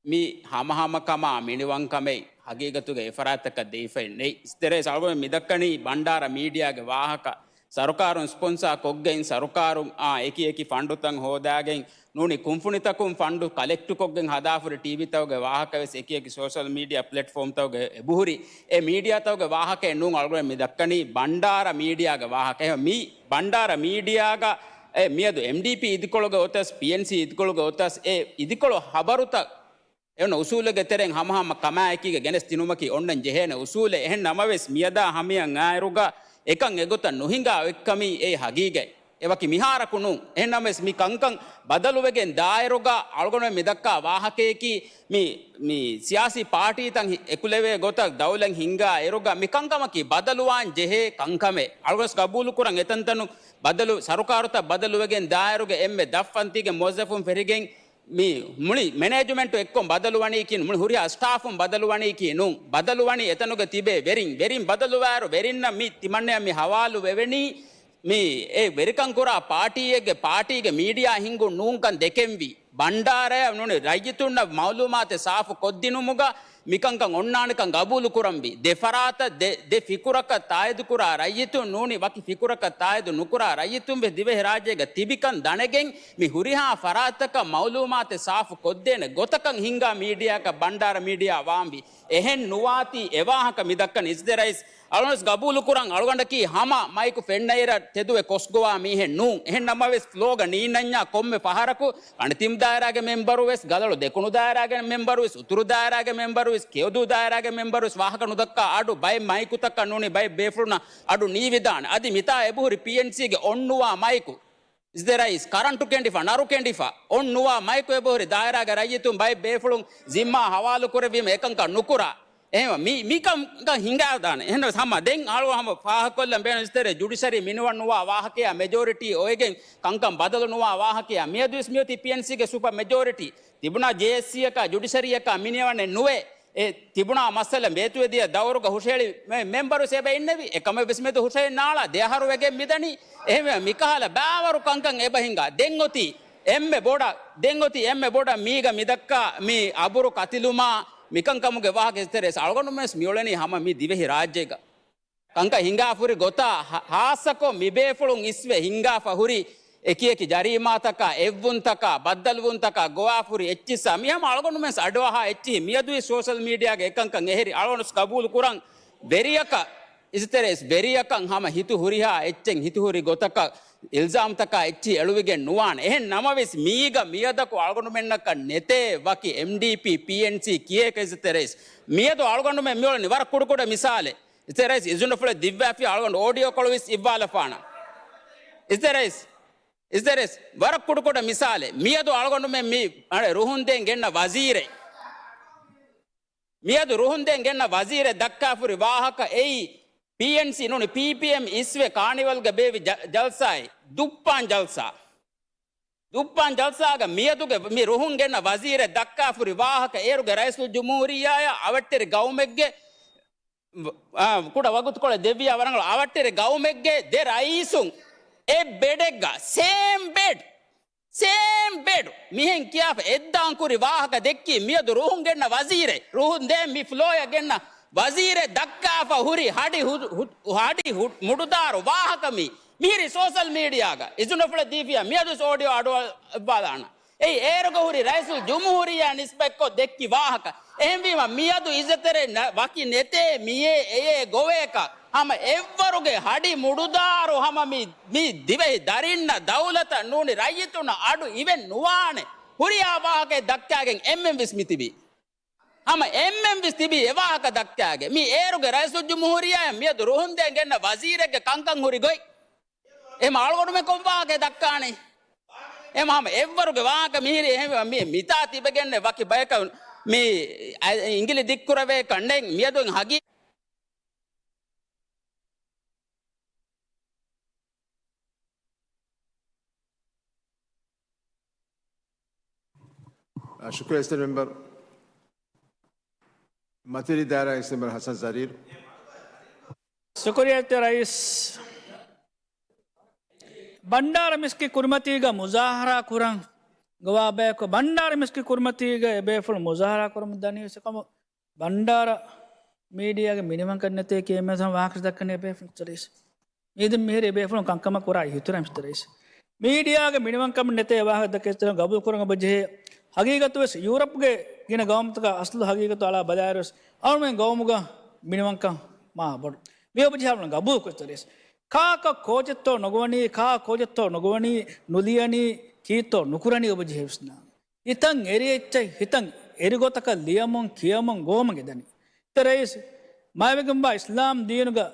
މި ހަމަހަމަކަމާ މިނިވަންކަމެއް ހަގީގަތުގެ އެފަރާތަކަށް ދެވިފައެއް ނެތް. އިސްތެރި ރައީސް އަޅުގަނޑު މިދައްކަނީ ބަންޑާރަ މީޑިއާގެ ވާހަކަ. ސަރުކާރުން ސްޕޮންސާ ކޮށްގެން، ސަރުކާރުން އާ އެކި އެކި ފަންޑުތައް ހޯދާގެން ނޫނީ، ކުންފުނިތަކުން ފަންޑު ކަލެކްޓުކޮށްގެން ހަދާފަހުރި ޓީވީތަކުގެ ވާހަކަ ވެސް އެކި އެކި ސޯޝަލް މީޑިއާ ޕްލެޓްފޯމްތަކުގެ އެބަހުރި. އެ މީޑިއާތަކުގެ ވާހަކައެއް ނޫން އަޅުގަނޑު މި ދައްކަނީ ބަންޑާރަ މީޑިއާގެ ވާހަކަ. އެހެން މި ބަންޑާރަ މީޑިއާގަ އެ މިއަދު އެމްޑީޕީ އިދިކޮޅުގެ އޮތަސް، ޕީއެންސީ އިދިކޮޅުގެ އޮތަސް، އެ އިދިކޮޅު ހަބަރުތައް އެ އުސޫލުގެ ތެރެއިން ހަމަހަމަ ކަމާއެކީގަ ގެނެސް ދިނުމަކީ އޮންނަން ޖެހޭނެ އުސޫލެއް. އެހެން ނަމަވެސް، މިއަދާ ހަމަޔަށް އާއިރުގަ އެކަން އެގޮތަށް ނުހިނގާ އޮތްކަމީ އެއީ ހަގީގަތް. އެ ވަކި މިހާރަކު ނޫން. އެހެން ނަމަވެސް، މި ކަންކަން ބަދަލުވެގެން ދާއިރުގަ އަޅުގަނޑުމެން މި ދައްކާ ވާހަކަޔަކީ، މި، މި ސިޔާސީ ޕާޓީތައް ހި-، އެކުލެވޭ ގޮތަށް ދައުލަތް ހިންގާ އިރުގަ މި ކަންކަމަކީ ބަދަލުވާން ޖެހޭ ކަންކަމެއް. އަޅުގަނޑު ގަބޫލުކުރަން އެތަންތަނުން ބަދަލު، ސަރުކާރުތައް ބަދަލުވެގެން ދާއިރުގަ އެންމެ ދަށް ފަންތީގެ މުވައްޒަފުން ފެށިގެން މި މުޅި މެނޭޖުމަންޓު އެއްކޮށް ބަދަލުވަނީކީ، މުޅި ހުރިހާ ސްޓާފުން ބަދަލުވަނީކީ ނޫން. ބަދަލުވަނީ އެތަނުގަ ތިބޭ ވެރިން. ވެރިން ބަދަލުވާއިރު ވެރިންނަށް މި ތިމަންނަޔަށް މި ހަވާލު ވެވެނީ، މި އެ ވެރިކަން ކުރާ ޕާޓީއެއްގެ ޕާޓީގެ މީޑިއާ ހިންގުން ނޫންކަން ދެކެންވީ. ބަންޑާރަޔަށް ނޫނީ ރައްޔިތުންނަށް މައުލޫމާތެއް ސާފު ކޮށްދިނުމުގަ މިކަންކަން އޮންނާނެކަން ގަބޫލުކުރަންވީ. ދެ ފަރާތަށް ދެ، ދެ ފިކުރަކަށް ތާއީދުކުރާ ރައްޔިތުން ނޫނީ ވަކި ފިކުރަކަށް ތާއީދު ނުކުރާ ރައްޔިތުން ވެސް ދިވެހިރާއްޖޭގަ ތިބިކަން ދަނެގެން މި ހުރިހާ ފަރާތަކަށް މައުލޫމާތެއް ސާފު ކޮށްދޭނެ ގޮތަކަށް ހިންގާ މީޑިއާއަކަށް ބަންޑާރަ މީޑިއާ ވާންވީ. އެހެން ނުވާތީ އެވާހަކަ މި ދައްކަނީ. އިސްތެރި ރައީސް އަޅުގަނޑު ގަބޫލުކުރަން، އަޅުގަނޑަކީ ހަމަ މައިކު ފެންނައިރަށް ތެދުވެ ކޮސްގޮވާ މީހެއް ނޫން. އެހެން ނަމަވެސް، ފްލޯގަ ނީންނަންޏާ ކޮންމެ ފަހަރަކު ކަނޑިތިން ދާއިރާގެ މެމްބަރު ވެސް، ގަލޮޅު ދެކުނު ދާއިރާގެ މެމްބަރު ވެސް، އުތުރު ދާއިރާގެ މެމްބަރު ވެސް، ކެޔޮދޫ ދާއިރާގެ މެމްބަރު ވެސް ވާހަކަ ނުދައްކާ އަޑު ބައެއް މައިކުތަކަށް ނޫނީ ބައެއް ބޭފުޅުންނަށް އަޑު ނީވިދާނެ. އަދި މިތާ އެބަހުރި ޕީއެންސީގެ އޮންނުވާ މައިކު. އިސްތެރި ރައީސް، ކަރަންޓު ކެނޑިފަ، ނަރު ކެނޑިފަ، އޮންނުވާ މައިކު އެބަހުރި ދާއިރާގެ ރައްޔިތުން ބައެއް ބޭފުޅުން ޒިންމާ ހަވާލުކުރެއްވީމަ އެކަންކަން ނުކުރާ. އެހެން މި، މިކަންކަން ހިނގާދާނެ. އެހެންވެސް ހަމަ ދެން އަޅު ހަމަ ފާހަގަކޮށްލަން ބޭނުން އިސްތެރި ޖުޑިޝަރީ މިނިވަން ނުވާ ވާހަކަޔާ މެޖޯރިޓީ އޮވެގެން ކަންކަން ބަދަލު ނުވާ ވާހަކަޔާ މިއަދުވެސް މިއޮތީ ޕީއެންސީގެ ސުޕަ މެޖޯރިޓީ. ތިބުނާ ޖޭއެސްސީއަކާ ޖުޑިޝަރީއަކާ މިނިވަނެއް ނުވޭ. އެ ތިބުނާ މައްސަލަ ބޭތުވެދިޔަ ދައުރުގަ ހުށަހެޅި މެ-، މެމްބަރު ވެސް އެބަ އިންނެވި. އެކަމެއް ވެސް މެދު ހުށަހެއް ނާޅާ ދެ އަހަރު ވެގެން މިދަނީ. އެހެންވެ މިކަހަލަ ބާވަރު ކަންކަން އެބަ ހިނގާ. ދެން އޮތީ އެންމެ ބޮޑަށް، ދެން އޮތީ އެންމެ ބޮޑަށް މީގަ މިދައްކާ މި އަބުރު ކަތިލުމާ މިކަންކަމުގެ ވާހަކަ އިސްތެރި ރައީސް އަޅުގަނޑުމެން ވެސް މިއުޅެނީ ހަމަ މި ދިވެހި ރާއްޖޭގަ. ކަންކަން ހިނގާފަ ހުރި ގޮތާ ހާ-، ހާއްސަކޮށް މިބޭފުޅުން އިސްވެ ހިނގާފަ ހުރި އެކިއެކި ޖަރީމާތަކާ، އެއްވުންތަކާ، ބައްދަލުވުންތަކާ ގޮވާފުރި އެއްޗިއްސާ މިހަމަ އަޅުގަނޑުމެން އަޑުއަހާ އެއްޗިހި މިއަދުވެސް ސޯޝަލް މީޑިއާގެ އެކަންކަން އެހެރި އަޅުގަނޑު ގަބޫލު ކުރަން ވެރިޔަކަށް އިޒުތެރޭސް ވެރިޔަކަށް ހަމަ ހިތު ހުރިހާ އެއްޗެއް ހިތު ހުރި ގޮތަކަށް އިލްޒާމްތަކާ އެއްޗިހި އެޅުވިގެން ނުވާނެ. އެހެން ނަމަވެސް މީގަ މިއަދަކު އަޅުގަނޑުމެންނަކަށް ނެތޭ ވަކި އެމްޑީޕީ، ޕީއެންސީ ކިޔޭކަށް އިޒުތެރޭސް. މިއަދު އަޅުގަނޑުމެން މިއުޅެނީ ވަރަށް ކުޑަކުޑަ މިސާލެއް. އިޒުތެރޭސް އިޒުނުފުޅެއް ދިއްވާފި އަޅުގަނޑު އޯޑިއޯ ކޮޅުވެސް އިއްވާލަފާނަ. އިޒުތެރޭސް، އިޒުތެރޭސް، ވަރަށް ކުޑަކުޑަ މިސާލެއް. މިއަދު އަޅުގަނޑުމެން މި ރުހުންދޭން ގެންނަ ވަޒީރެއް. މިއަދު ރުހުންދޭން ގެންނަ ވަޒީރެއް ދައްކާފުރި ވާހަކަ އެއީ، ޕީއެންސީ ނޫނީ، ޕީޕީއެމް އިސްވެ ކާނިވަލްގަ ބޭއްވި ޖަ-، ޖަލްސާއެއް، ދުއްޕާން ޖަލްސާ. ދުއްޕާން ޖަލްސާގަ މިއަދުގެ މި ރުހުން ގެންނަ ވަޒީރެއް ދައްކާފުރި ވާހަކަ އޭރުގެ ރައީސުލްޖުމްހޫރިއްޔާއަށް އަވަށްޓެރި ގައުމެއްގެ، އާ، ކުޑަ ވަގުތުކޮޅެއް ދެއްވިޔާ ވަރަށް އަވަށްޓެރި ގައުމެއްގެ ދެ ރައީސުން އެއް ބެޑެއްގަ، ސޭމް ބެޑް، ސޭމް ބެޑް މިހެން ކިޔާފަ އެއްދާން ކުރި ވާހަކަ ދެއްކީ މިއަދު ރުހުން ގެންނަ ވަޒީރެއް، ރުހުން ދޭން މި ފްލޯއަށް ގެންނަ ވަޒީރެއް ދައްކާފަ ހުރި ހަޑި ހު-، ހު-، ހަޑި ހު-، މުޑުދާރު ވާހަކަ މީ. މިހިރީ ސޯޝަލް މީޑިއާގަ އިޒުނުފުޅެއް ދީފިޔާ މިއަދުވެސް އޯޑިއޯ އަޑުއައްވާލާނަ. އެއީ އޭރުގަ ހުރި ރައީސުލްޖުމްހޫރިއްޔާ ނިސްބަތްކޮށް ދެއްކި ވާހަކަ. އެހެންވީމަ މިއަދު އިޒުތެރޭ ނަ-، ވަކި ނެތޭ މިއޭ އެޔޭ ގޮވޭކަށް ހަމަ އެއްވަރުގެ ހަޑި މުޑުދާރު ހަމަ މި، މި ދިވެހި ދަރިންނަށް ދައުލަތަށް ނޫނީ ރައްޔިތުންނަށް އަޑު އިވެން ނުވާނެ. ހުރިހާ ވާހަކައެއް ދައްކާގެން އެންމެން ވެސް މި ތިބީ. ހަމަ އެންމެން ވެސް ތިބީ އެ ވާހަކަ ދައްކާގެ. މީ އޭރުގެ ރައީސުލްޖުމްހޫރިއްޔާ މިއަދު ރުހުންދޭން ގެންނަ ވަޒީރެއްގެ ކަންކަން ހުރި ގޮތް. އެހެމަ އަޅުގަނޑުމެން ކޮން ވާހަކައެއް ދައްކާނީ؟ އެހެމަ ހަމަ އެއްވަރުގެ ވާހަކަ މިހިރީ އެހެމަ މި މިތާ ތިބެގެންނެ ވަކި ބަޔަކަށް މި އަ-، އިނގިލި ދިއްކުރެވޭކަށް ނެތް. މިއަދު ހަގީ އާ، ޝުކުރިއްޔާ އިސްތަށި މެމްބަރު. މަތިވެރި ދާއިރާ އިސްތަށި މެމްބަރު ހަސަން ޒަރީރު. ޝުކުރިއްޔާ ރައީސް. ބަންޑާރަ މިސްކިތް ކުރިމަތީގަ މުޒާހަރާ ކުރަން ގޮވާ ބަޔަކު، ބަންޑާރަ މިސްކިތް ކުރިމަތީގަ އެ ބޭފުޅުން މުޒާހަރާ ކުރަމުން ދަނީ ވެސް ކަމު ބަންޑާރަ މީޑިއާގެ މިނިވަންކަން ނެތޭ ކިޔަމޭސަން ވާހަކަ ދައްކަނީ އެބޭފުޅުން އިސްތަށި ރައީސް. މީދިން މިހިރީ އެބޭފުޅުން ކަންކަމަށް ކުރާ އިހުތިރާމް އިސްތަށި ރައީސް. މީޑިއާގެ މިނިވަންކަމެއް ނެތޭ ވާހަކަ ދައްކަނީ ގަބޫލު ކުރަން އެބަޖެހޭ. ހަގީގަތު ވެސް ޔޫރަޕްގެ ގިނަ ގައުމުތަކާ އަސްލު ހަގީގަތު އަޅާ ބަލާއިރު ވެސް އަޅުމެން ގައުމުގަ މިނިވަންކަން މާ ބޮޑު. މި އެބަޖެހޭ އަޅުމެން ގަބޫލު ކޮށް އިސްތަށި ރައީސް. ކާކަށް ކޯޗެއްތޯ ނުގޮވަނީ، ކާ ކޯޗެއްތޯ ނުގޮވަނީ، ނުލިޔަނީ، ކީއްތޯ ނުކުރަނީ އެބަޖެހޭ ވިސްނާން. ހިތަށް އެރި އެއްޗެއް، ހިތަށް އެރި ގޮތަކަށް ލިޔަމުން، ކިޔަމުން، ގޮވަމުން އެދަނީ. އިސްތަށި ރައީސް، މާތްވެގެންވާ އިސްލާމް ދީނުގަ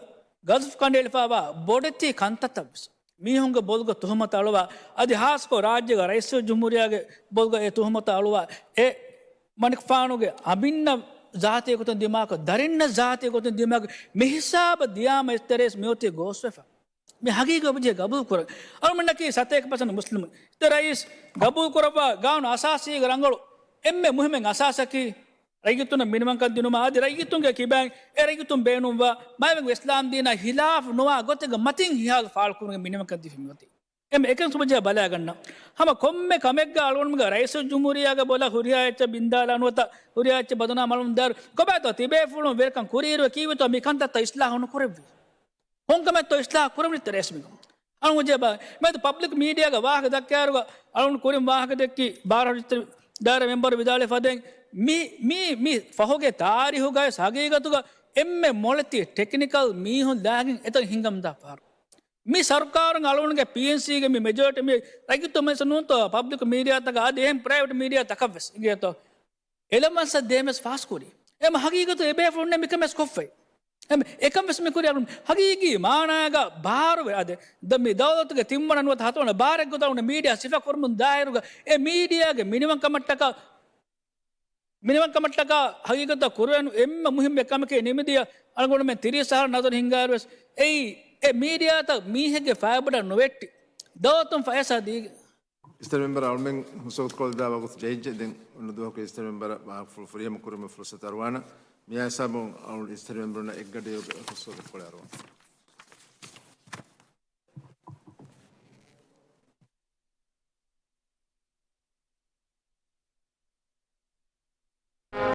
ގަޒަފް ކަނޑައެޅިފައިވާ ބޮޑެތި ކަންތައްތައް ވެސް މީހުންގެ ބޮލުގަ ތުހުމަތު އަޅުވާ، އަދި ހާއްސަކޮށް ރާއްޖޭގަ ރައީސުލްޖުމްހޫރިއްޔާގެ ބޮލުގަ އެ ތުހުމަތު އަޅުވާ، އެ މަނިކުފާނުގެ އަމިއްލަ ޒާތީ ގޮތުން ދިމާކޮށް، ދަރިންނަށް ޒާތީ ގޮތުން ދިމާކޮށް، މިހިސާބަށް ދިޔާމަ އިސްތަށި ރައީސް މިއޮތީ ގޯސްވެފަ. މި ހަގީގަތް އެބަޖެހޭ ގަބޫލު ކުރަން. އަޅުމެންނަކީ ސަތޭކަ ޕަސެންޓް މުސްލިމުން. އިސްތަށި ރައީސް ގަބޫލު ކުރައްވާ ގާނޫނު އަސާސީގެ ރަނގަޅު އެންމެ މުހިއްމު އަސާސަކީ ރައްޔިތުންނަށް މިނިވަންކަން ދިނުމާ އަދި ރައްޔިތުންގެ ކިބައިން އެ ރައްޔިތުން ބޭނުންވާ މާތްވެގެން އިސްލާމް ދީނާ ހިލާފު ނުވާ ގޮތެއްގެ މަތިން ހިޔާލު ފާޅުކުރުމުގެ މިނިވަންކަން ދީފަ މިއޮތީ. އެންމެ އެކަން ސުބަޖެހާ ބަލާގަންނަ. ހަމަ ކޮންމެ ކަމެއްގަ އަޅުގަނޑުމެންގެ ރައީސުލްޖުމްހޫރިއްޔާގެ ބޮލަށް ހުރިހާ އެއްޗެއް ބިންދާލާ ނުވަތަ ހުރިހާ އެއްޗެއް ބަދުނާމް އަޅުގަނޑު ދާއިރު ކޮބާތޯ ތިބޭފުޅުން ވެރިކަން ކުރިއިރު ކީއްވެތޯ މި ކަންތައްތައް އިސްލާހު ނުކުރެއްވި؟ ކޮންކަމެއްތޯ އިސްލާހު ކުރެވުނީ އިސްތަށި ރައީސް މިކަން؟ އަޅުގަނޑު ޖެހޭ ބަ-، މިއަދު ޕަބްލިކް މީޑިއާގަ ވާހަކަ ދައްކާއިރުގަ އަޅުގަނޑު ކުރިން ވާހަކަ ދެއްކި ބާރަ ދާއިރާ މެމްބަރު ވިދާޅުވި ފަދައިން މި، މި، މި ފަހުގެ ތާރީހުގައި ހަގީގަތުގަ އެންމެ މޮޅެތި ޓެކްނިކަލް މީހުން ލާގެން އެތަން ހިންގަމުންދާ ފަހަރު. މި ސަރުކާރުން އަޅުގަނޑުގެ ޕީއެންސީގެ މި މެޖޯރިޓީ މި ރައްޔިތުން މެސް ނޫންތޯ ޕަބްލިކް މީޑިއާތަކަށް އަދި އެހެން ޕްރައިވެޓް މީޑިއާތަކަށް ވެސް އިނގޭތޯ. އެލަވަންސަށް ދޭން ވެސް ފާސްކުރީ. އެހެން ހަގީގަތު އެބޭފުޅުންނެއް މިކަމެއް ވެސް ކޮށްފައި. އެހެން އެކަން ވެސް މި ކުރި އަޅުން ހަގީގީ މާނާގަ ބާރުވެ އަދެ ދަ-، މި ދައުލަތުގެ ތިންވަނަ ނުވަތަ ހަތުވަނަ ބާރެއްގެ ދައުނަ މީޑިއާ ސިފަ ކުރަމުން ދާއިރުގަ އެ މީޑިއާގެ މިނިވަންކަމަށްޓަކާ، މިނިވަންކަމަށްޓަކާ ހަގީގަތަށް ކުރެވެނު އެންމެ މުހިއްމު އެއް ކަމަކީ ނިމިދިޔަ އަޅުގަނޑުމެން ތިރީސް އަހަރު ނަޒަރު ހިންގާއިރު ވެސް އެއީ އެ މީޑިއާތައް މީހެއްގެ ފައިބަޑަށް ނުވެއްޓި ދައުލަތުން ފައިސާ ދީގެން. އިސްތަށި މެމްބަރ އަޅުމެން ހުސްވަގުތުކޮޅު ދާ ވަގުތު ޖެހިއްޖެ. ދެން އޮންނަ ދުވަހަކު އިސްތަށި މެމްބަރ ވާހަކަފުޅު ފުރިހަމަ ކުރުމަށް ފުރުސަތު އަރުވާނަ. މިއާ ހިސާބުން އަޅު އިސްތަށި މެމްބަރުންނަށް އެއްގަޑިއެއް ހުސްވަގުތުކޮޅެއް އަރުވާނަ.